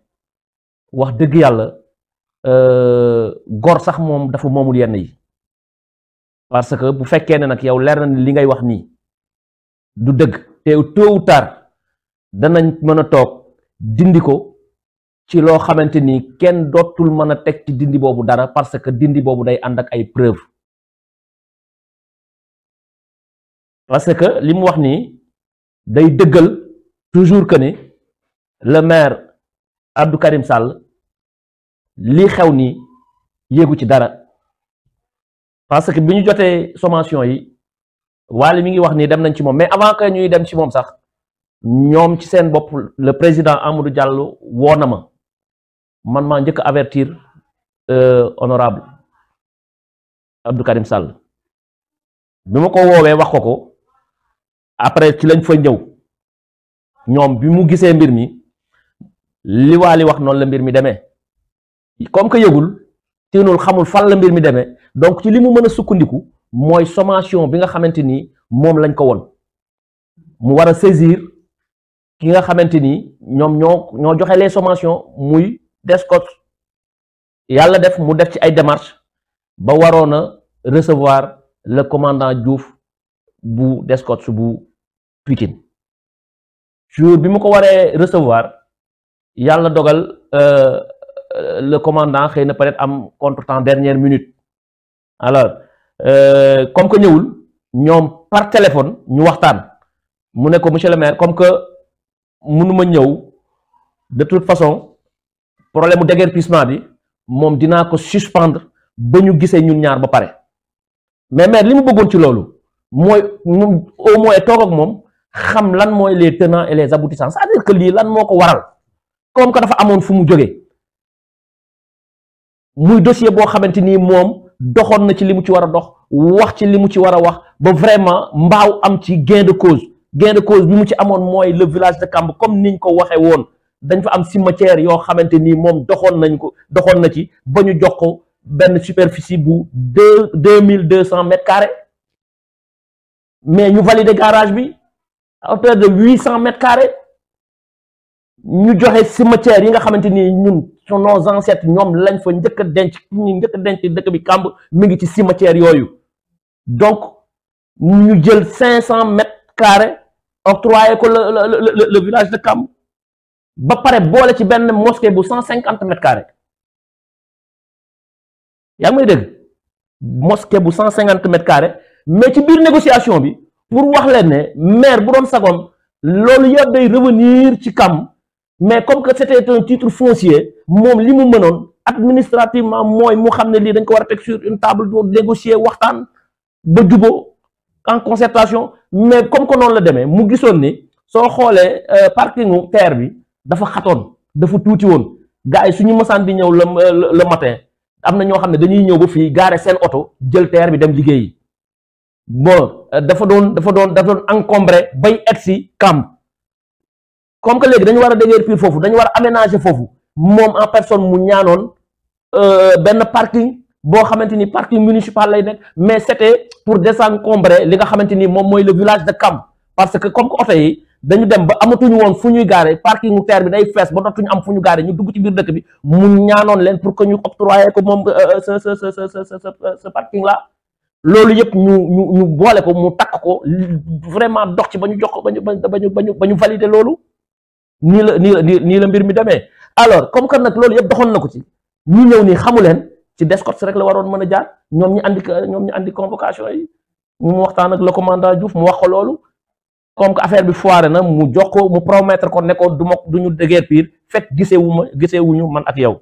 B: wax dëgg yàlla gor sax moom dafa moomul yenn yi parce que bu fekkee ne nag yow leer na ni li ngay wax nii du dëgg te tôt ou tard danañ mën a toog dindi ko ci loo xamante ni kenn dootul mën a teg ci dindi boobu dara parce que dindi boobu day ànd ak ay preuve parce que li mu wax nii day dëggal toujours que ni le maire Abdou Karim Sall li xew nii yéegu ci dara parce que bi ñu jotee sommation yi Waly mi ngi wax nii dem nañ ci moom mais avant que ñuy dem ci moom sax ñoom ci seen bopp le président Amadou Diallo woo na ma man maa njëkk avertir honorable Abdou Karim Sall bi ma ko woowee wax ko après ci lañ fa ñëw ñoom bi mu gisee mbir mi li Waly wax noonu la mbir mi demee comme que yëgul tinul xamul fan la mbir mi demee donc ci li mu mën a sukkandiku mooy sommation bi nga xamante ni moom lañ ko won mu war a saisir ki nga xamante ni ñoom ñoo joxe les sommations muy Descos yàlla def mu def ci ay démarches ba waroon a recevoir le commandant Diouf bu Descos bu Pikine jour bi mu ko waree recevoir yàlla dogal le commandant xëy na peut-être am contretemps dernière minute alors comme que ñëwul ñoom par téléphone ñu waxtaan mu ne ko monsieur le maire comme que mënuma ñëw de toute façon problème mu déguerpissement bi moom dinaa ko suspendre ba ñu gisee ñun ñaar ba pare mais maire li mu bëggoon ci loolu mooy au moins toog ak moom xam lan mooy les tenants et les aboutissants c'est-à-dire que lii lan moo ko waral comme que dafa amoon fu mu jógee muy dossier boo xamante ni moom doxoon na ci li mu ci war a dox wax ci li mu ci war a wax ba vraiment mbaaw am ci gain de cause bi mu ci amoon mooy le village de Kamb comme niñ ko waxee woon dañ fa am cimetière yoo xamante ni moom doxoon na ci ba ñu jox ko benn superficie bu 2200 mètres carrés mais ñu valider garage bi à hauteur de 800 mètres carrés ñu joxe cimetière yi nga xamante ni ñun nos ancêtres ñoom lañ fa njëkk a denc dëkk bi Kamb mi ngi ci cimetière yooyu donc ñu jël 500 mètres carrés octroyé ko le village de Kamb ba pare boole ci benn mosquée bu 150 mètres carrés yaa ngi may dégg mosquée bu 150 mètres carrés mais ci biir négociation bi pour wax leen ne maire bu doon sagom loolu yëpp day revenir ci Kamb mais comme que c'était un titre foncier moom li mu mënoon administrativement mooy mu xam ne lii dañ ko war a teg sur une table de négocier waxtaan ba juboo en concertation mais comme que noonu la demee mu gisoon ni soo xoolee parkingu terre bi dafa xatoon dafa tuuti woon gars yi suñu mësaan di ñëw le matin am na ñoo xam ne dañuy ñëw ba fii gaare seen oto jël terre bi dem liggéeyi bon dafa doon encombré bay egsi Kamb comme que léegi dañu war a déguerpir foofu dañu war a aménager foofu moom en personne mu ñaanoon benn parking boo xamante ni parking municipal lay nekk mais c'était pour désencombrer li nga xamante ni moom mooy le village de Kamb parce que comme que oto yi dañu dem ba amatuñu woon fu ñuy gaare parking terre bi day fees ba dootuñu am fu ñu gaare ñu dugg ci biir dëkk bi mu ñaanoon leen pour que ñu octroyer ko moom ce parking là loolu yëpp ñu boole ko mu takk ko vraiment dox ci ba ñu jox ko ba ñu valider loolu nii la mbir mi demee alors comme que nag loolu yëpp doxoon na ko ci ñu ñëw nii xamu leen ci Descos rek la waroon mën a jaar ñoom ñu andi convocation yi mu waxtaan ak le commandant Diouf mu wax ko loolu comme que affaire bi foire na mu jox ko mu promettre ko ne ko du ñu déguerpir fekk gisewuñu man ak yow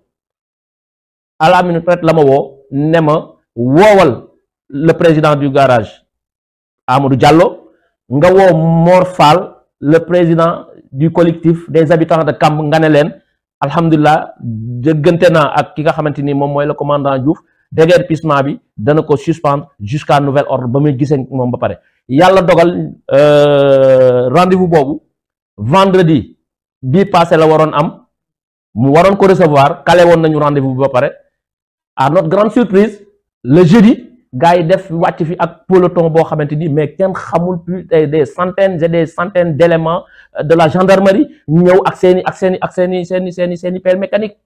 B: à la minute peut-être la ma woo ne ma woowal le président du garage Amadou Diallo nga woo Mor Fall le président du collectif des habitants de Kamb nga ne leen alhamdulilah jëggante naa ak ki nga xamante ni moom mooy le commandant Diouf déguerpissement bi dana ko suspendre jusqu'à nouvel ordre ba muy gisee moom ba pare yàlla dogal rendez-vous boobu vendredi bii passé la waroon am mu waroon ko recevoir calé woon nañu rendez-vous bi ba pare à notre grande surprise le jeudi gars yi def wàcc fi ak peloton boo xamante ni mais kenn xamul plus des centaines et des centaines d'éléments de la gendarmerie ñëw ak seeni pelle mécanique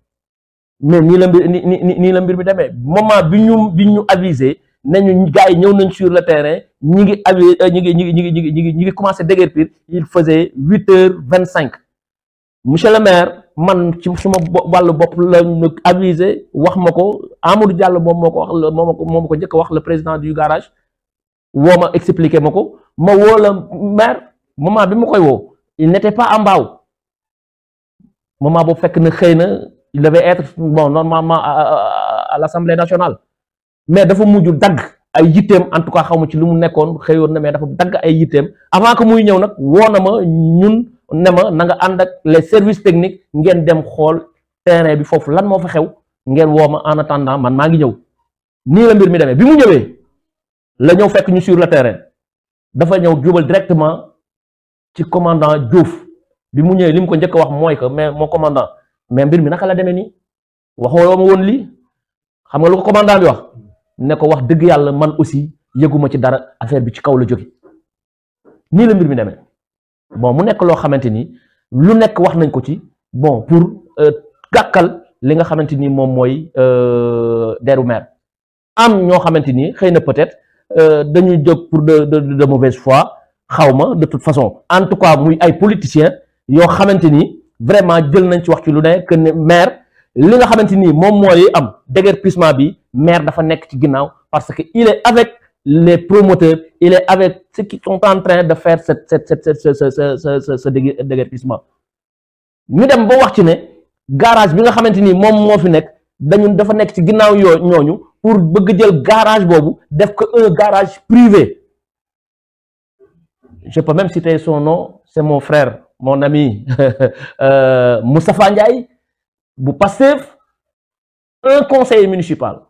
B: mais nii la mbir bi demee moment bi ñu avisé nañu gars yi ñëw nañ sur le terrain ñi ngi commencé déguerpir il faisait 8h25 monsieur le maire man ci suma wàllu bopp la ñu avisé wax ma ko Amadou Diallo moom moo ko njëkk a wax le président du garage woo ma expliqué ma ko ma woo la maire moment bi ma koy woo il n'était pas à Mbao moment boobu fekk na xëy na il devait être bon normalement à l'Assemblée nationale mais dafa mujj dagg ay yitteem en tout cas xaw ma ci lu mu nekkoon xëyoon na mais dafa dagg ay yitteem avant que muy ñëw nag woo na ma ñun ne ma na nga ànd ak les services techniques ngeen dem xool terrain bi foofu lan moo fa xew ngeen woo ma en attendant man maa ngi ñëw nii la mbir mi demee bi mu ñëwee la ñëw fekk ñu sur le terrain dafa ñëw jubal directement ci commandant Diouf bi mu ñëwee li mu ko njëkk a wax mooy que mais mon commandant mais mbir mi naka la demee nii waxoo ma woon lii xam nga lu ko commandant bi wax ne ko wax dëgg yàlla man aussi yëguma ci dara, affaire bi ci kaw la jóge. nii la mbir mi demee bon mu nekk loo xamante ni lu nekk wax nañ ko ci bon pour gàkkal li nga xamante ni moom mooy deru maire. am ñoo xamante ni xëy na peut-être dañuy jóg pour de mauvaise foi xawma de toute façon en tout cas muy ay politiciens yoo xamante ni vraiment jël nañ ci wax ci lu ne que ne maire li nga xamante ni moom mooy am déguerpissement bi maire dafa nekk ci ginnaaw parce que il est avec les promoteurs, il est avec ceux qui sont en train de faire ce déguerpissement. Ñu dem ba wax ci ne garage bi nga xamante ni moom moo fi nekk dañu dafa nekk ci ginnaaw ñooñu pour bëgg jël garage boobu def ko un garage privé. Je peux même citer son nom, c'est mon frère, mon ami Moustapha Ndiaye bu Pastef, un conseiller municipal.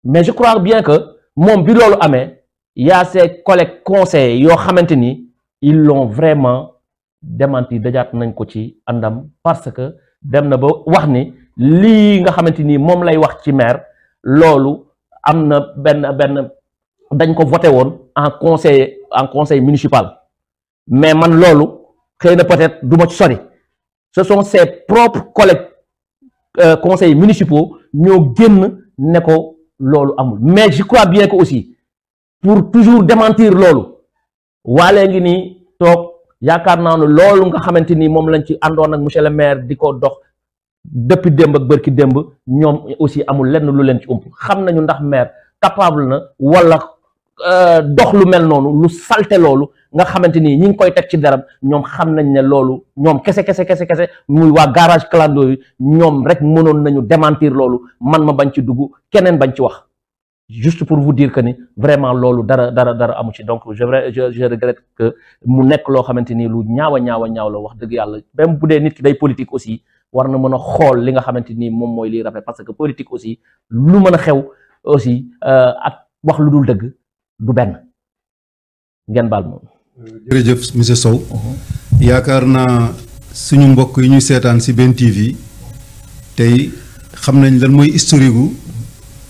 B: Mais je crois bien que moom bi loolu amee il y a ces collègues conseillers yoo xamante ni ils l'ont vraiment démenti dajaat nañ ko ci àndam parce que dem na ba wax ni lii nga xamante ni moom lay wax ci maire loolu am na benn dañ ko voté woon en conseil municipal mais man loolu xëy na peut-être du ma ci sori ce sont ses propres collègues conseils municipaux ñoo génn ne ko loolu amul mais je crois bien que aussi pour toujours démentir loolu waalee ngi nii toog yaakaar naa ne loolu nga xamante ni moom lañ ci àndoon ak monsieur le maire di ko dox depuis démb ak bërki démb ñoom aussi amul lenn lu leen ci ump xam nañu ndax maire capable na wala dox lu mel noonu lu salte loolu nga xamante ni ñi ngi koy teg ci daram ñoom xam nañ ne loolu ñoom kese muy waa garage clando yi ñoom rek mënoon nañu démentir loolu man ma bañ ci dugg keneen bañ ci wax juste pour vous dire que ni vraiment loolu dara amu ci donc je regrette que mu nekk loo xamante ni lu ñaaw la wax dëgg yàlla même bu dee nit ki day politique aussi war na mën a xool li nga xamante ni moom mooy liy rafet parce que politique aussi lu mën a xew aussi ak wax lu dul dëgg du benn ngeen baal moom.
F: jërëjëf monsieur Sow. yaakaar naa suñu mbokk yi ñuy seetaan ci Ben TV tey xam nañ lan mooy historique gu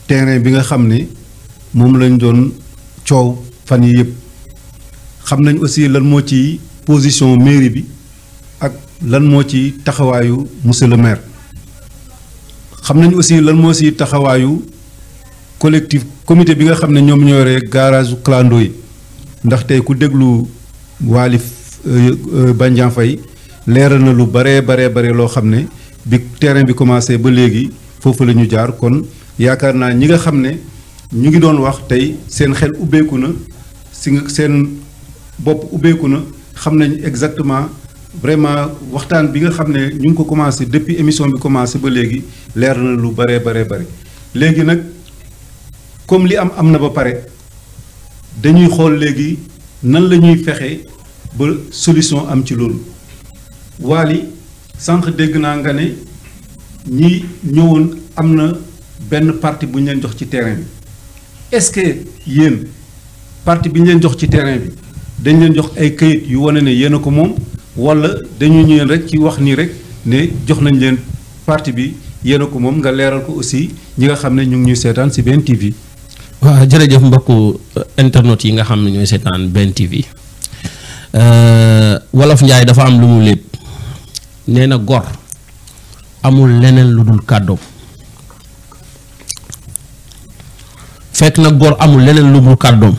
F: terrain bi nga xam ne moom lañ doon coow fan yi yëpp xam nañ aussi lan moo ci position mairie bi ak lan moo ci taxawaayu monsieur le maire xam nañ aussi lan moo ci taxawaayu collectif comité bi nga xam ne ñoom ñoo yore garage clando yi ndax tey ku déglu Waly Bandian Faye leeral na lu bare loo xam ne bi terrain bi commencé ba léegi foofu la ñu jaar kon yaakaar naa ñi nga xam ne ñu ngi doon wax tey seen xel ubbeeku na seen bopp ubbeeku na xam nañ exactement vraiment waxtaan bi nga xam ne ñu ngi ko commencé depuis émission bi commencé ba léegi leer na lu bare léegi nag comme li am na ba pare dañuy xool léegi nan la ñuy fexe ba solution am ci loolu Waly sànq dégg naa nga ne ñi ñëwoon am na benn partie bu ñu leen jox ci terrain bi est-ce que yéen partie bi ñu leen jox ci terrain bi dañ leen jox ay kayit yu wane ne yéen a ko moom wala dañu ñëw rek ci wax nii rek ne jox nañ leen partie bi yéen a ko moom nga leeral ko aussi ñi nga xam ne ñu ngi ñuy seetaan ci Ben TV.
E: waaw jërëjëf mbokku internet yi nga xam ne ñooy seetaan Ben TV Wolof Njaay dafa am lu mu lépp nee na gor amul leneen lu dul kàddoom fekk na gor amul leneen lu dul kàddoom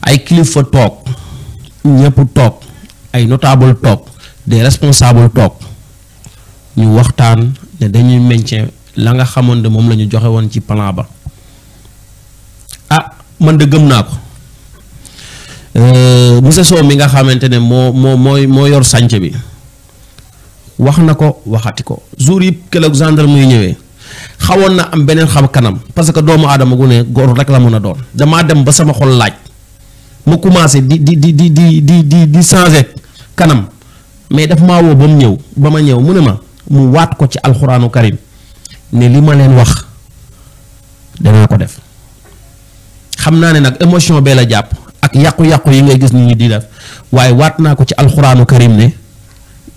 E: ay kilifa toog ñëpp toog ay notable toog des responsables toog ñu waxtaan ne dañuy maintien la nga xamoon ne moom la ñu joxe woon ci plan ba man de gëm naa ko monsieur Sow mi nga xamante ne moo yor sànce bi wax na ko waxati ko jour yi keroog gendarme yi ñëwee xawoon na am beneen xam kanam parce que doomu aadama gu ne góor rek la mën a doon damaa dem ba sama xol laaj ma commencé di changer kanam mais daf maa woo ba ma ñëw mu ne ma mu waat ko ci alxuraanu karim ne li ma leen wax danaa ko def. xam naa ne nag émotion bee la jàpp ak yàqu-yàqu yi ngay gis nit ñi di def waaye waat naa ko ci alxuraanu karim ne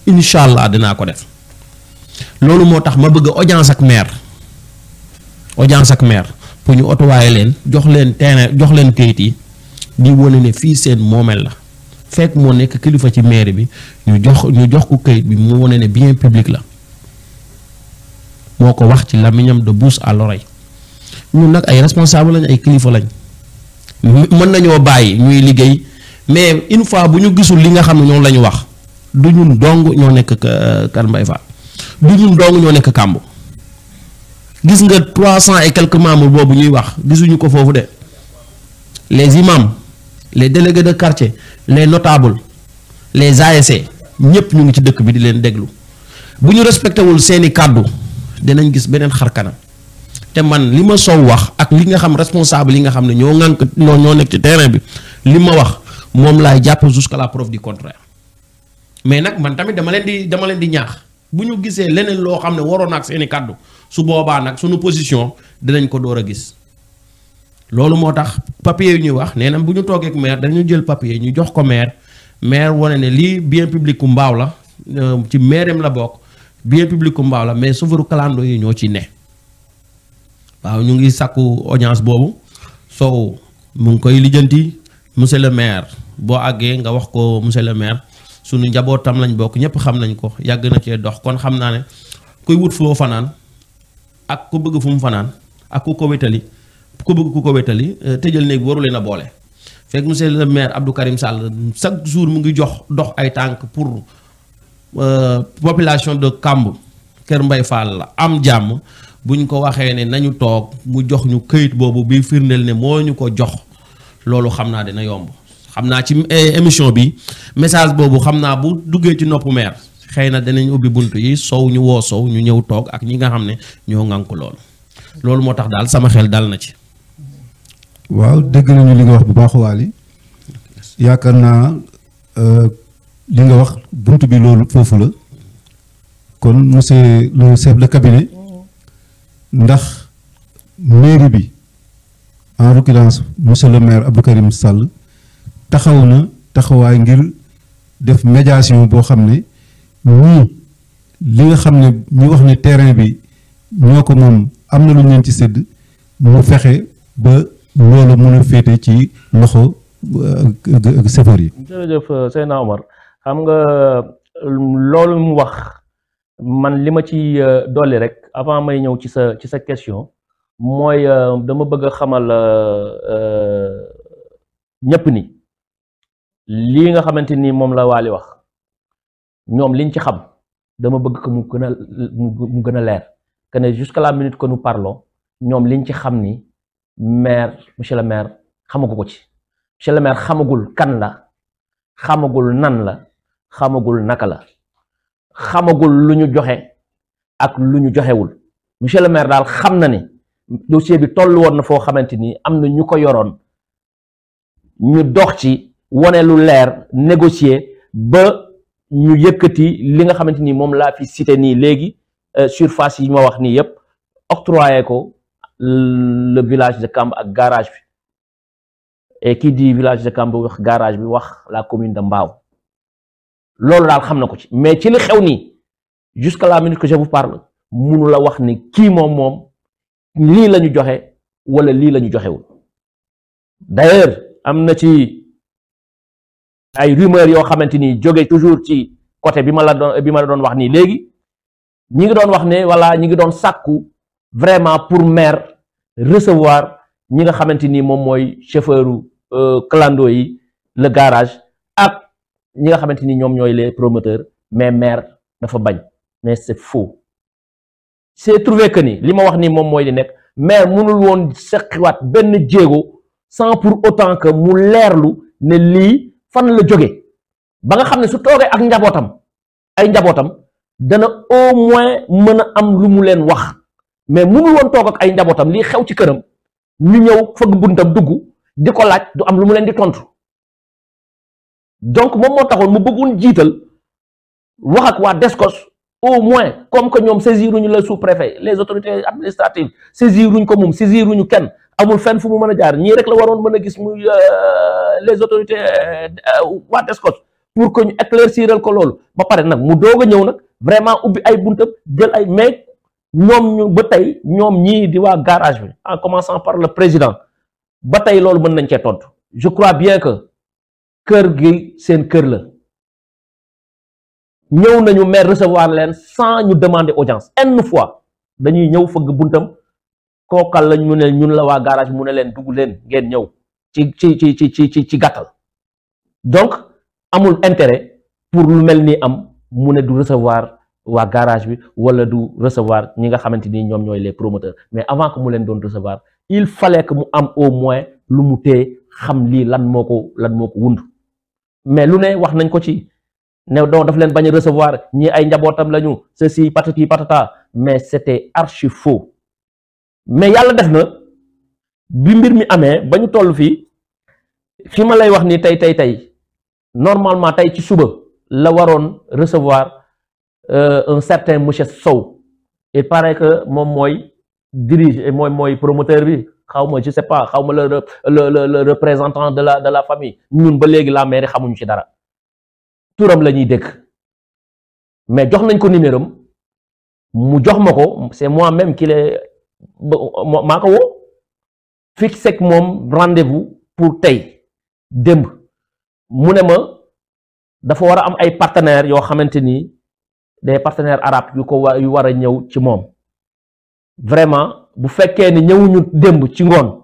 E: incha allah dinaa ko def loolu moo tax ma bëgg audience ak maire audience ak maire pour ñu otuwaaye leen jox leen terrain jox leen kayit yi di wane ne fii seen moomeel la fekk moo nekk kilifa ci maire bi ñu jox ko kayit bi mu wane ne bien public la moo ko wax ci làmmiñam de bouche à l'oreille ñun nag ay responsable lañ ay kilifa lañ mën nañoo bàyyi ñuy liggéey mais une fois bu ñu gisul li nga xam ne ñoom la ñu wax du ñun dong ñoo nekk Kër Mbaye Fall du ñun dong ñoo nekk kàmb gis nga 300 et quelques membres boobu ñuy wax gisuñu ko foofu de les imams les délégués de quartier les notables les ASC ñëpp ñu ngi ci dëkk bi di leen déglu bu ñu respecté wul seeni kàddu dinañ gis beneen xar kanam te man li ma Sow wax ak li nga xam responsable yi nga xam ne ñoo ŋànk ñoo nekk ci terrain bi li ma wax moom laay jàpp jusqu'à la preuve du contraire mais nag man tamit dama leen di ñaax bu ñu gisee leneen loo xam ne waroon ak seeni kàddu su boobaa nag suñu position dinañ ko door a gis loolu moo tax papier yu ñuy wax nee na bu ñu toogee ak maire dañu jël papier ñu jox ko maire wane ne lii bien public ku mbaaw la ci maireem la bokk bien public ku mbaaw la mais suufaru clando yi ñoo ci ne waaw ñu ngi sàkku audience boobu Sow mu ngi koy lijjanti monsieur le maire boo àggee nga wax ko monsieur le maire sunu njabootam lañ bokk ñëpp xam nañ ko yàgg na cee dox kon xam naa ne kuy wut foo fanaan ak ku bëgg fu mu fanaan ak ku ko wétali ku bëgg ku ko wétali tëjal néeg waru leen a boole fekk monsieur le maire Abdou Karim Sall chaque jour mu ngi dox ay tànk pour population de Kamb Kër Mbaye Fall la am jàmm buñ ko waxee ne nañu toog mu jox ñu këyit boobu bi firndeel ne moo ñu ko jox loolu xam naa dina yomb xam naa ci émission bi message boobu xam naa bu duggee ci noppu maire xëy na danañ ubbi bunt yi Sow ñu woo Sow ñu ñëw toog ak ñi nga xam ne ñoo ŋànk loolu moo tax daal sama xel dal na ci.
F: waaw dégg nañu li nga wax bu baax Waly yaakaar naa li nga wax bunt bi loolu foofu la kon monsieur le chef de cabinet ndax mairie bi en l'occurrence monsieur le maire Abdou Karim Sall taxaw na taxawaay ngir def médiation boo xam ne ñii li nga xam ne ñu wax ne terrain bi ñoo ko moom am na lu ñu leen ci sédd mu fexe ba loolu mën a féete ci loxo chauffeur yi.
B: jërëjëf Seydina Omar xam nga loolu mu wax man li ma ci dolli rek avant may ñëw ci sa question mooy dama bëgg a xamal ñëpp ni lii nga xamante ni moom la Waly wax ñoom liñ ci xam dama bëgg que mu gën a leer que ne jusqu'à la minute que nous parlons ñoom liñ ci xam ni maire monsieur le maire xamagu ko ci monsieur le maire xamagul kan la xamagul nan la xamagul naka la xamagul lu ñu joxe ak lu ñu joxewul monsieur le maire daal xam na ni dossier bi toll woon na foo xamante ni am na ñu ko yoroon ñu dox ci wone lu leer négocier ba ñu yëkkati li nga xamante ni moom laa fi cité nii léegi surface yi ma wax nii yépp octroyé ko le village de Kamb ak garage bi et qui dit village de Kamb wax garage bi wax la commune de Mbao loolu daal xam na ko ci mais ci li xew nii jusqu'à la minute que je vous parle munu la wax ni kii moom lii la ñu joxe wala lii la ñu joxewul d'ailleurs am na ci ay rumeurs yoo xamante ni jóge toujours ci côté bi ma la doon wax nii léegi ñi ngi doon wax ne voilà ñi ngi doon sàkku vraiment pour maire recevoir ñi nga xamante ni moom mooy chauffeuru clando yi le garage ak ñi nga xamante ni ñoom ñooy les promoteurs mais maire dafa bañ mais c'est faux c'est trouvé que ni li ma wax ni moom mooy di nekk maire mënul woon seqiwaat benn jéego sans pour autant que mu leerlu ne lii fan la jóge ba nga xam ne su toogee ak ay njabootam dana au moins mën a am lu mu leen wax mais mënul woon toog ak ay njabootam lii xew ci këram ñu ñëw fëgg buntam dugg di ko laaj du am lu mu leen di tontu donc moom moo taxoon mu bëggoon jiital wax ak waa Descos au moins comme que ñoom saisiruñu le sous-préfet les autorités administratives saisiruñ ko moom saisiruñu kenn amul fenn fu mu mën a jaar ñii rek la waroon mën a gis muy les autorités waa Descos pour que ñu éclairciral ko loolu ba pare nag mu doog a ñëw nag vraiment ubbi ay buntam jël ay mais ñoom ñu ba tey ñoom ñii di waa garage bi en commençant par le président ba tey loolu mën nañ cee tontu je crois bien que kër gi seen kër la ñëw nañu maire recevoir leen sans ñu demander audience une fois dañuy ñëw fëgg buntam kookal lañ mu ne ñun la waa garage mu ne leen dugg leen ngeen ñëw ci gàttal donc amul intérêt pour lu mel ni am mu ne du recevoir waa garage bi wala du recevoir ñi nga xamante ni ñoom ñooy les promoteurs mais avant que mu leen doon recevoir il fallait que mu am au moins lu mu téye xam lii lan moo ko wund mais lu ne wax nañ ko ci ne doo daf leen bañ a recevoir ñi ay njabootam lañu ceci patati patata mais c'était archi faux mais yàlla def na bi mbir mi amee ba ñu toll fii fi ma lay wax ni tey normalement tey ci suba la waroon recevoir un certain monsieur Sow il paraît que moom mooy dirige mooy promoteur bi xaw ma je sais pas xaw ma le représentant de la famille ñun ba léegi la mairie xamuñu ci dara turam la ñuy dégg mais jox nañ ko numéro am mu jox ma ko c'est moi-même qui l'ai maa ko woo fixé ak moom rendez-vous pour tey démb mu ne ma dafa war a am ay partenaires yoo xamante ni des partenaires arabes yu war a ñëw ci moom vraiment bu fekkee ni ñëwuñu démb ci ngoon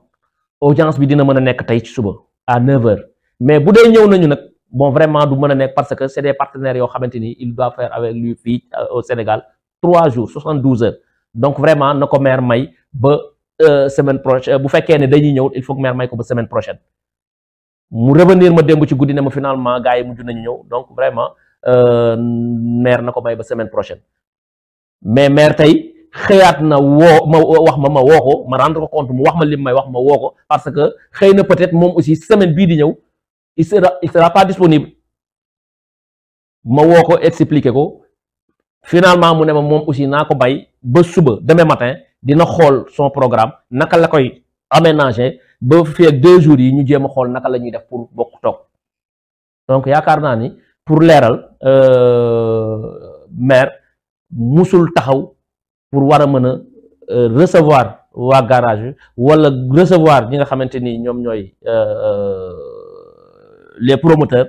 B: audience bi dina mën a nekk tey ci suba à 9h mais bu dee ñëw nañu nag bon vraiment du mën a nekk parce que c'est des partenaires yoo xamante ni il doit faire avec lui fii au Sénégal 3 jours 72 heures donc vraiment na ko maire may ba semaine prochaine bu fekkee ne dañuy ñëw il faut que maire may ko ba semaine prochaine mu revenir ma démb ci guddi ne ma finalement gars yi mujj nañu ñëw donc vraiment maire na ko may ba semaine prochaine mais maire tey xëyaat na woo ma wax ma woo ko ma rendre ko compte mu wax ma lim may wax ma woo ko parce que xëy na peut-être moom aussi semaine bii di ñëw il sera pas disponible ma woo ko expliquer ko finalement mu ne ma moom aussi naa ko bay ba suba demain matin dina xool son programme naka la koy aménager ba fii ak 2 jours yi ñu jéem a xool naka la ñuy def pour bokk toog donc yaakaar naa ni pour leeral maire musul taxaw pour war a mën a recevoir waa garage wala recevoir ñi nga xamante ni ñoom ñooy les promoteurs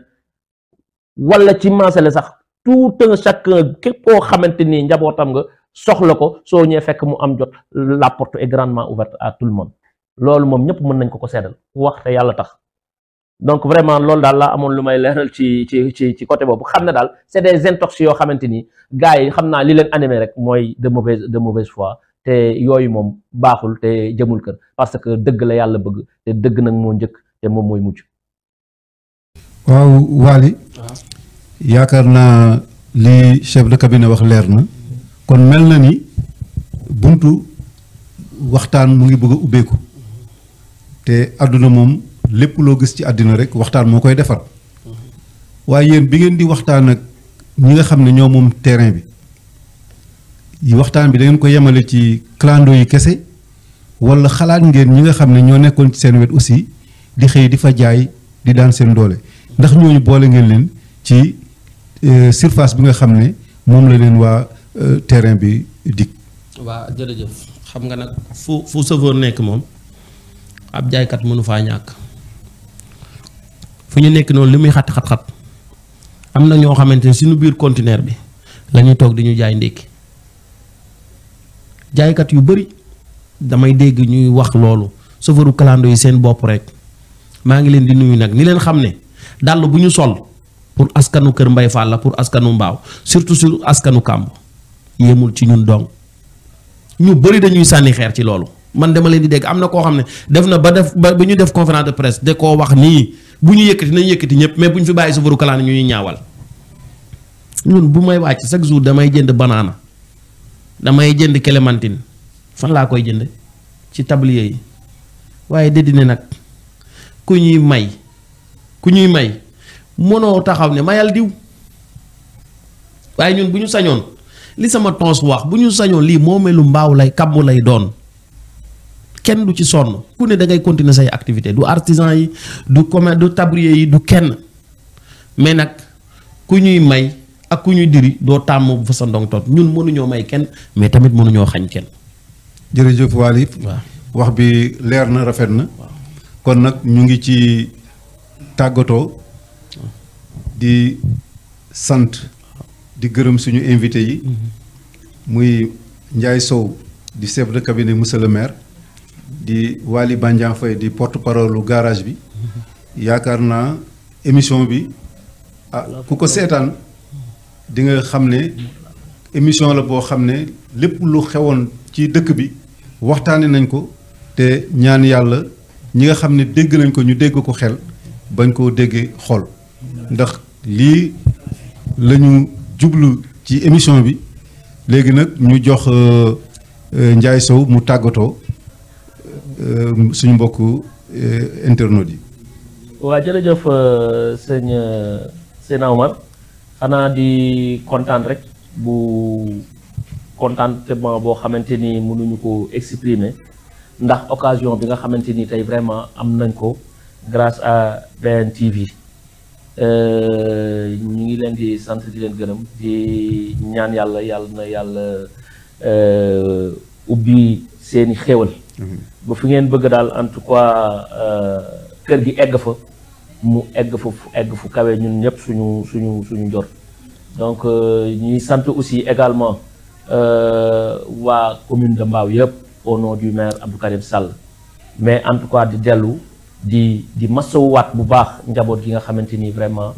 B: wala ci maasale sax tout un chacun képp koo xamante ni njabootam nga soxla ko soo ñëwee fekk mu am jot la porte est grandement ouverte à tout le monde loolu moom ñëpp mën nañ ko seddal wax te yàlla tax donc vraiment loolu daal laa amoon lu may leeral ci côté boobu xam ne daal c'est des intox yoo xamante ni gars yi xam naa li leen animé rek mooy de mauvaise foi te yooyu moom baaxul te jëmul kër parce que dëgg la yàlla bëgg te dëgg nag moo njëkk te moom mooy mujj.
F: waaw Waly yaakaar naa li chef de cabinet wax leer na kon mel na ni buntu waxtaan mu ngi bëgg a ubbeeku te àdduna moom lépp loo gis ci àddina rek waxtaan moo koy defar waaye yéen bi ngeen di waxtaan ak ñi nga xam ne ñoo moom terrain bi waxtaan bi da ngeen ko yemale ci clando yi kese wala xalaat ngeen ñi nga xam ne ñoo nekkoon ci seen wet aussi di xëy di fa jaay di daan seen doole ndax ñooñu boole ngeen leen ci surface bi nga xam ne moom la leen waa terrain bi dig.
E: waa jërëjëf xam nga nag fu chauffeur nekk moom ab jaaykat mënu faa ñàkk fu ñu nekk noonu li muy xat-xat-xat am na ñoo xamante ne suñu biir conteneur bi la ñuy toog di ñu jaay ndékki jaaykat yu bari damay dégg ñuy wax loolu chauffeuru clando yi seen bopp rek maa ngi leen di nuyu nag ni leen xam ne dàll bu ñu sol pour askanu Kër Mbay Fall la pour askanu Mbaaw surtout sur askanu Kàmb yéemul ci ñun dong ñu bari dañuy sànni xeer ci loolu man dama leen di dégg am na koo xam ne def na ba ñu def conférence de presse de koo wax nii bu ñu yëkkati nañu yëkkati ñëpp mais bu ñu fi bàyyi chauffeuru clando ñu ñuy ñaawal ñun bu may wàcc chaque jour damay jënd banaana damay jënd clémentine fan laa koy jënd ci tablier yi waaye déddi ne nag ku ñuy may mënoo taxaw ne mayal diw waaye ñun bu ñu sañoon li sama tons wax bu ñu sañoon lii moomeelu Mbaaw lay Kàmb lay doon kenn du ci sonn ku ne da ngay continuer say activité du artisan yi du commerce du tablier yi du kenn mais nag ku ñuy may ak ku ñuy diri doo tàmm bu fa sa ndong tot ñun mënuñoo may kenn mais tamit mënuñoo xañ kenn.
F: jërëjëf Waly.
E: waaw
F: wax bi leer na rafet na. kon nag ñu ngi ci tàggatoo di sant di gërëm suñu invité yi. muy Ndiaye Sow di chef de cabinet monsieur le maire. di Waly Bandian Faye di porte-parole lu garage bi. yaakaar naa émission bi ku ko seetaan di nga xam ne émission la boo xam ne lépp lu xewoon ci dëkk bi waxtaane nañ ko te ñaan yàlla ñi nga xam ne dégg nañ ko ñu dégg ko xel bañ koo déggee xol ndax lii la ñu jublu ci émission bi léegi nag ñu jox Ndiaye Sow mu tàggatoo suñu mbokku internautes yi.
B: waa jërëjëf sëñ Omar xanaa di kontaan rek bu contentement boo xamante ni mënuñu ko exprimer ndax occasion bi nga xamante ni tey vraiment am nañ ko grâce à BNTV ñu ngi leen di sant di leen gërëm di ñaan yàlla na yàlla ubbi seeni xéewal ba fi ngeen bëgg daal en tout cas kër gi egg fa mu egg fu kawe ñun ñëpp suñu jor donc ñuy sant aussi également waa commune de Mbao yëpp au nom du maire Abdou Karim Sall mais en tout cas di dellu di masawuwaat bu baax njaboot gi nga xamante ni vraiment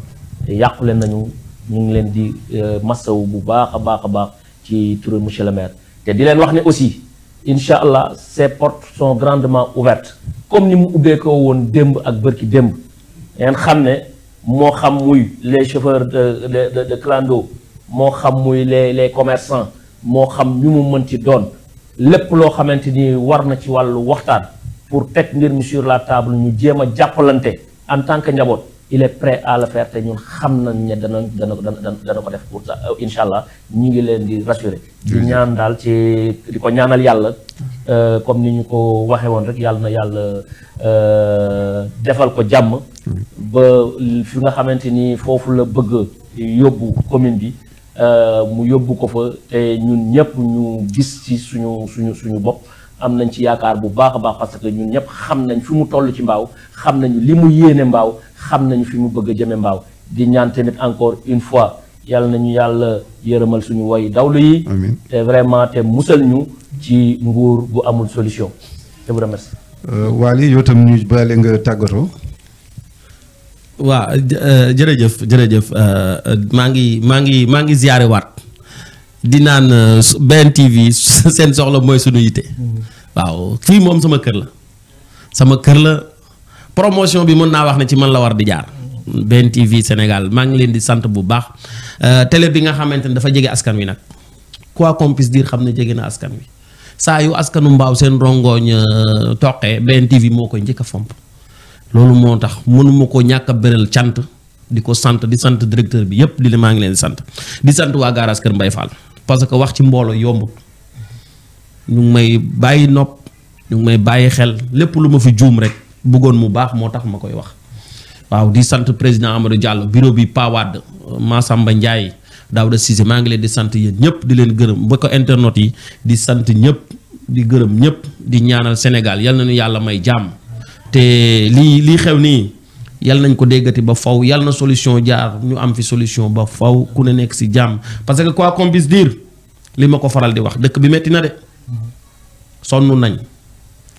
B: yàqule nañu ñu ngi leen di masawu bu baax a baax ci turu monsieur le maire te di leen wax ne aussi incha allah ces portes sont grandement ouvertes comme ni mu ubbee ko woon démb ak bërki démb ngeen xam ne moo xam muy les chauffeurs de clando moo xam muy les commerçants moo xam ñu mu mën ci doon lépp loo xamante ni war na ci wàllu waxtaan pour teg mbir mi sur la table ñu jéem a jàppalante en tant que njaboot il est prêt à le faire te ñun xam nañ ne dana ko def pour ça incha allah ñu ngi leen di rassurer. di ñaan daal ci di ko ñaanal yàlla comme ni ñu ko waxee woon rek yàlla na yàlla defal ko jàmm. ba fi nga xamante ni foofu la bëgg yóbbu commune bi mu yóbbu ko fa te ñun ñëpp ñu gis ci suñu bopp. am nañ ci yaakaar bu baax a baax parce que ñun ñëpp xam nañ fi mu toll ci Mbao xam nañu li mu yéene Mbao xam nañu fi mu bëgg a jëme Mbao di ñaan tamit encore une fois yàlla nañu yàlla yërëmal suñu woy dawlu yi.
F: amiin
B: te vraiment te musal ñu ci nguur bu amul solution. je vous remercie.
F: Waly yow tam ñu baale nga tàggatoo.
E: waaw jërëjëf maa ngi ziyaare waat. di naan BNTV seen soxla mooy suñu yite waaw fii moom sama kër la promotion bi mën naa wax ne ci man la war di jaar BNTV Sénégal maa ngi leen di sant bu baax télé bi nga xamante ne dafa jege askan wi nag quoi qu'on puisse dire xam ne jege na askan wi saa yu askanu Mbao seen rongoñ toqee BNTV moo koy njëkk a fomp loolu moo tax mënuma ko ñàkk a beral cant di ko sant di sant directeur bi yépp di maa ngi leen di sant waa garage Kër Mbaye Fall parce que wax ci mbooloo yombut ñu ngi may bàyyi nopp ñu ngi may bàyyi xel lépp lu ma fi juum rek bëggoon mu baax moo tax ma koy wax waaw di sant président Amadou Diallo bureau bi Pawad Massamba Ndiaye Daouda Cissé maa ngi leen di sant yéen ñëpp di leen gërëm ba ko internet yi di sant ñëpp di gërëm ñëpp di ñaanal Sénégal yal nañu yàlla may jàmm te lii xew nii yal nañ ko déggati ba faw yal na solution jaar ñu am fi solution ba faw ku ne nekk si jàmm parce que quoi qu'on puisse dire li ma ko faral di wax dëkk bi metti na de sonn nañ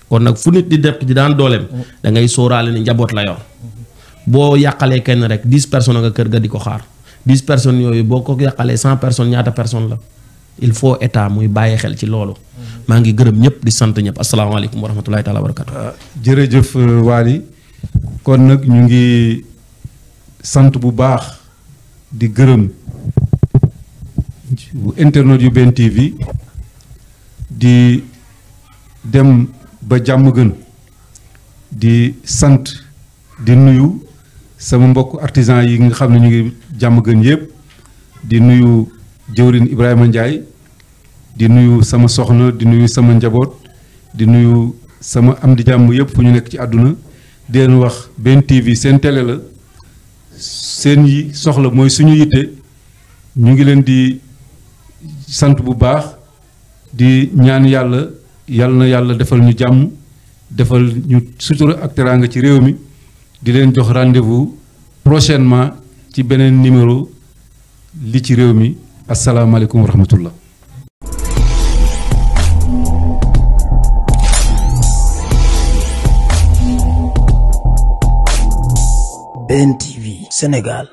E: kon nag fu nit di def di daan dooleem da ngay sóoraale ni njaboot la yor boo yàqalee kenn rek 10 personnes nga kër ga di ko xaar 10 personnes yooyu boo ko yàqalee 100 personnes ñaata personnes la il faut état muy bàyyi xel ci loolu maa ngi gërëm ñëpp di sant ñëpp asalaamaaleykum wa rahmatulahi taala wa barakatu.
F: jërëjëf Waly kon nag ñu ngi sant bu baax di gërëm bu internet yu BNTV di dem ba jàmm gën di sant di nuyu sama mbokk artisan yi nga xam ne ñu ngi jàmm gën yëpp di nuyu jëwrin Ibrahima Ndiaye di nuyu sama soxna di nuyu sama njaboot di nuyu sama am di jàmm yëpp fu ñu nekk ci àdduna di leen wax BNTV seen télé la seen yi soxla mooy suñu yitte ñu ngi leen di sant bu baax di ñaan yàlla na yàlla defal ñu jàmm defal ñu sutura ak teraanga ci réew mi di leen jox rendez-vous prochainement ci beneen numéro li ci réew mi asalaamaaleykum wa rahmatullah.
D: BNTV Sénégal.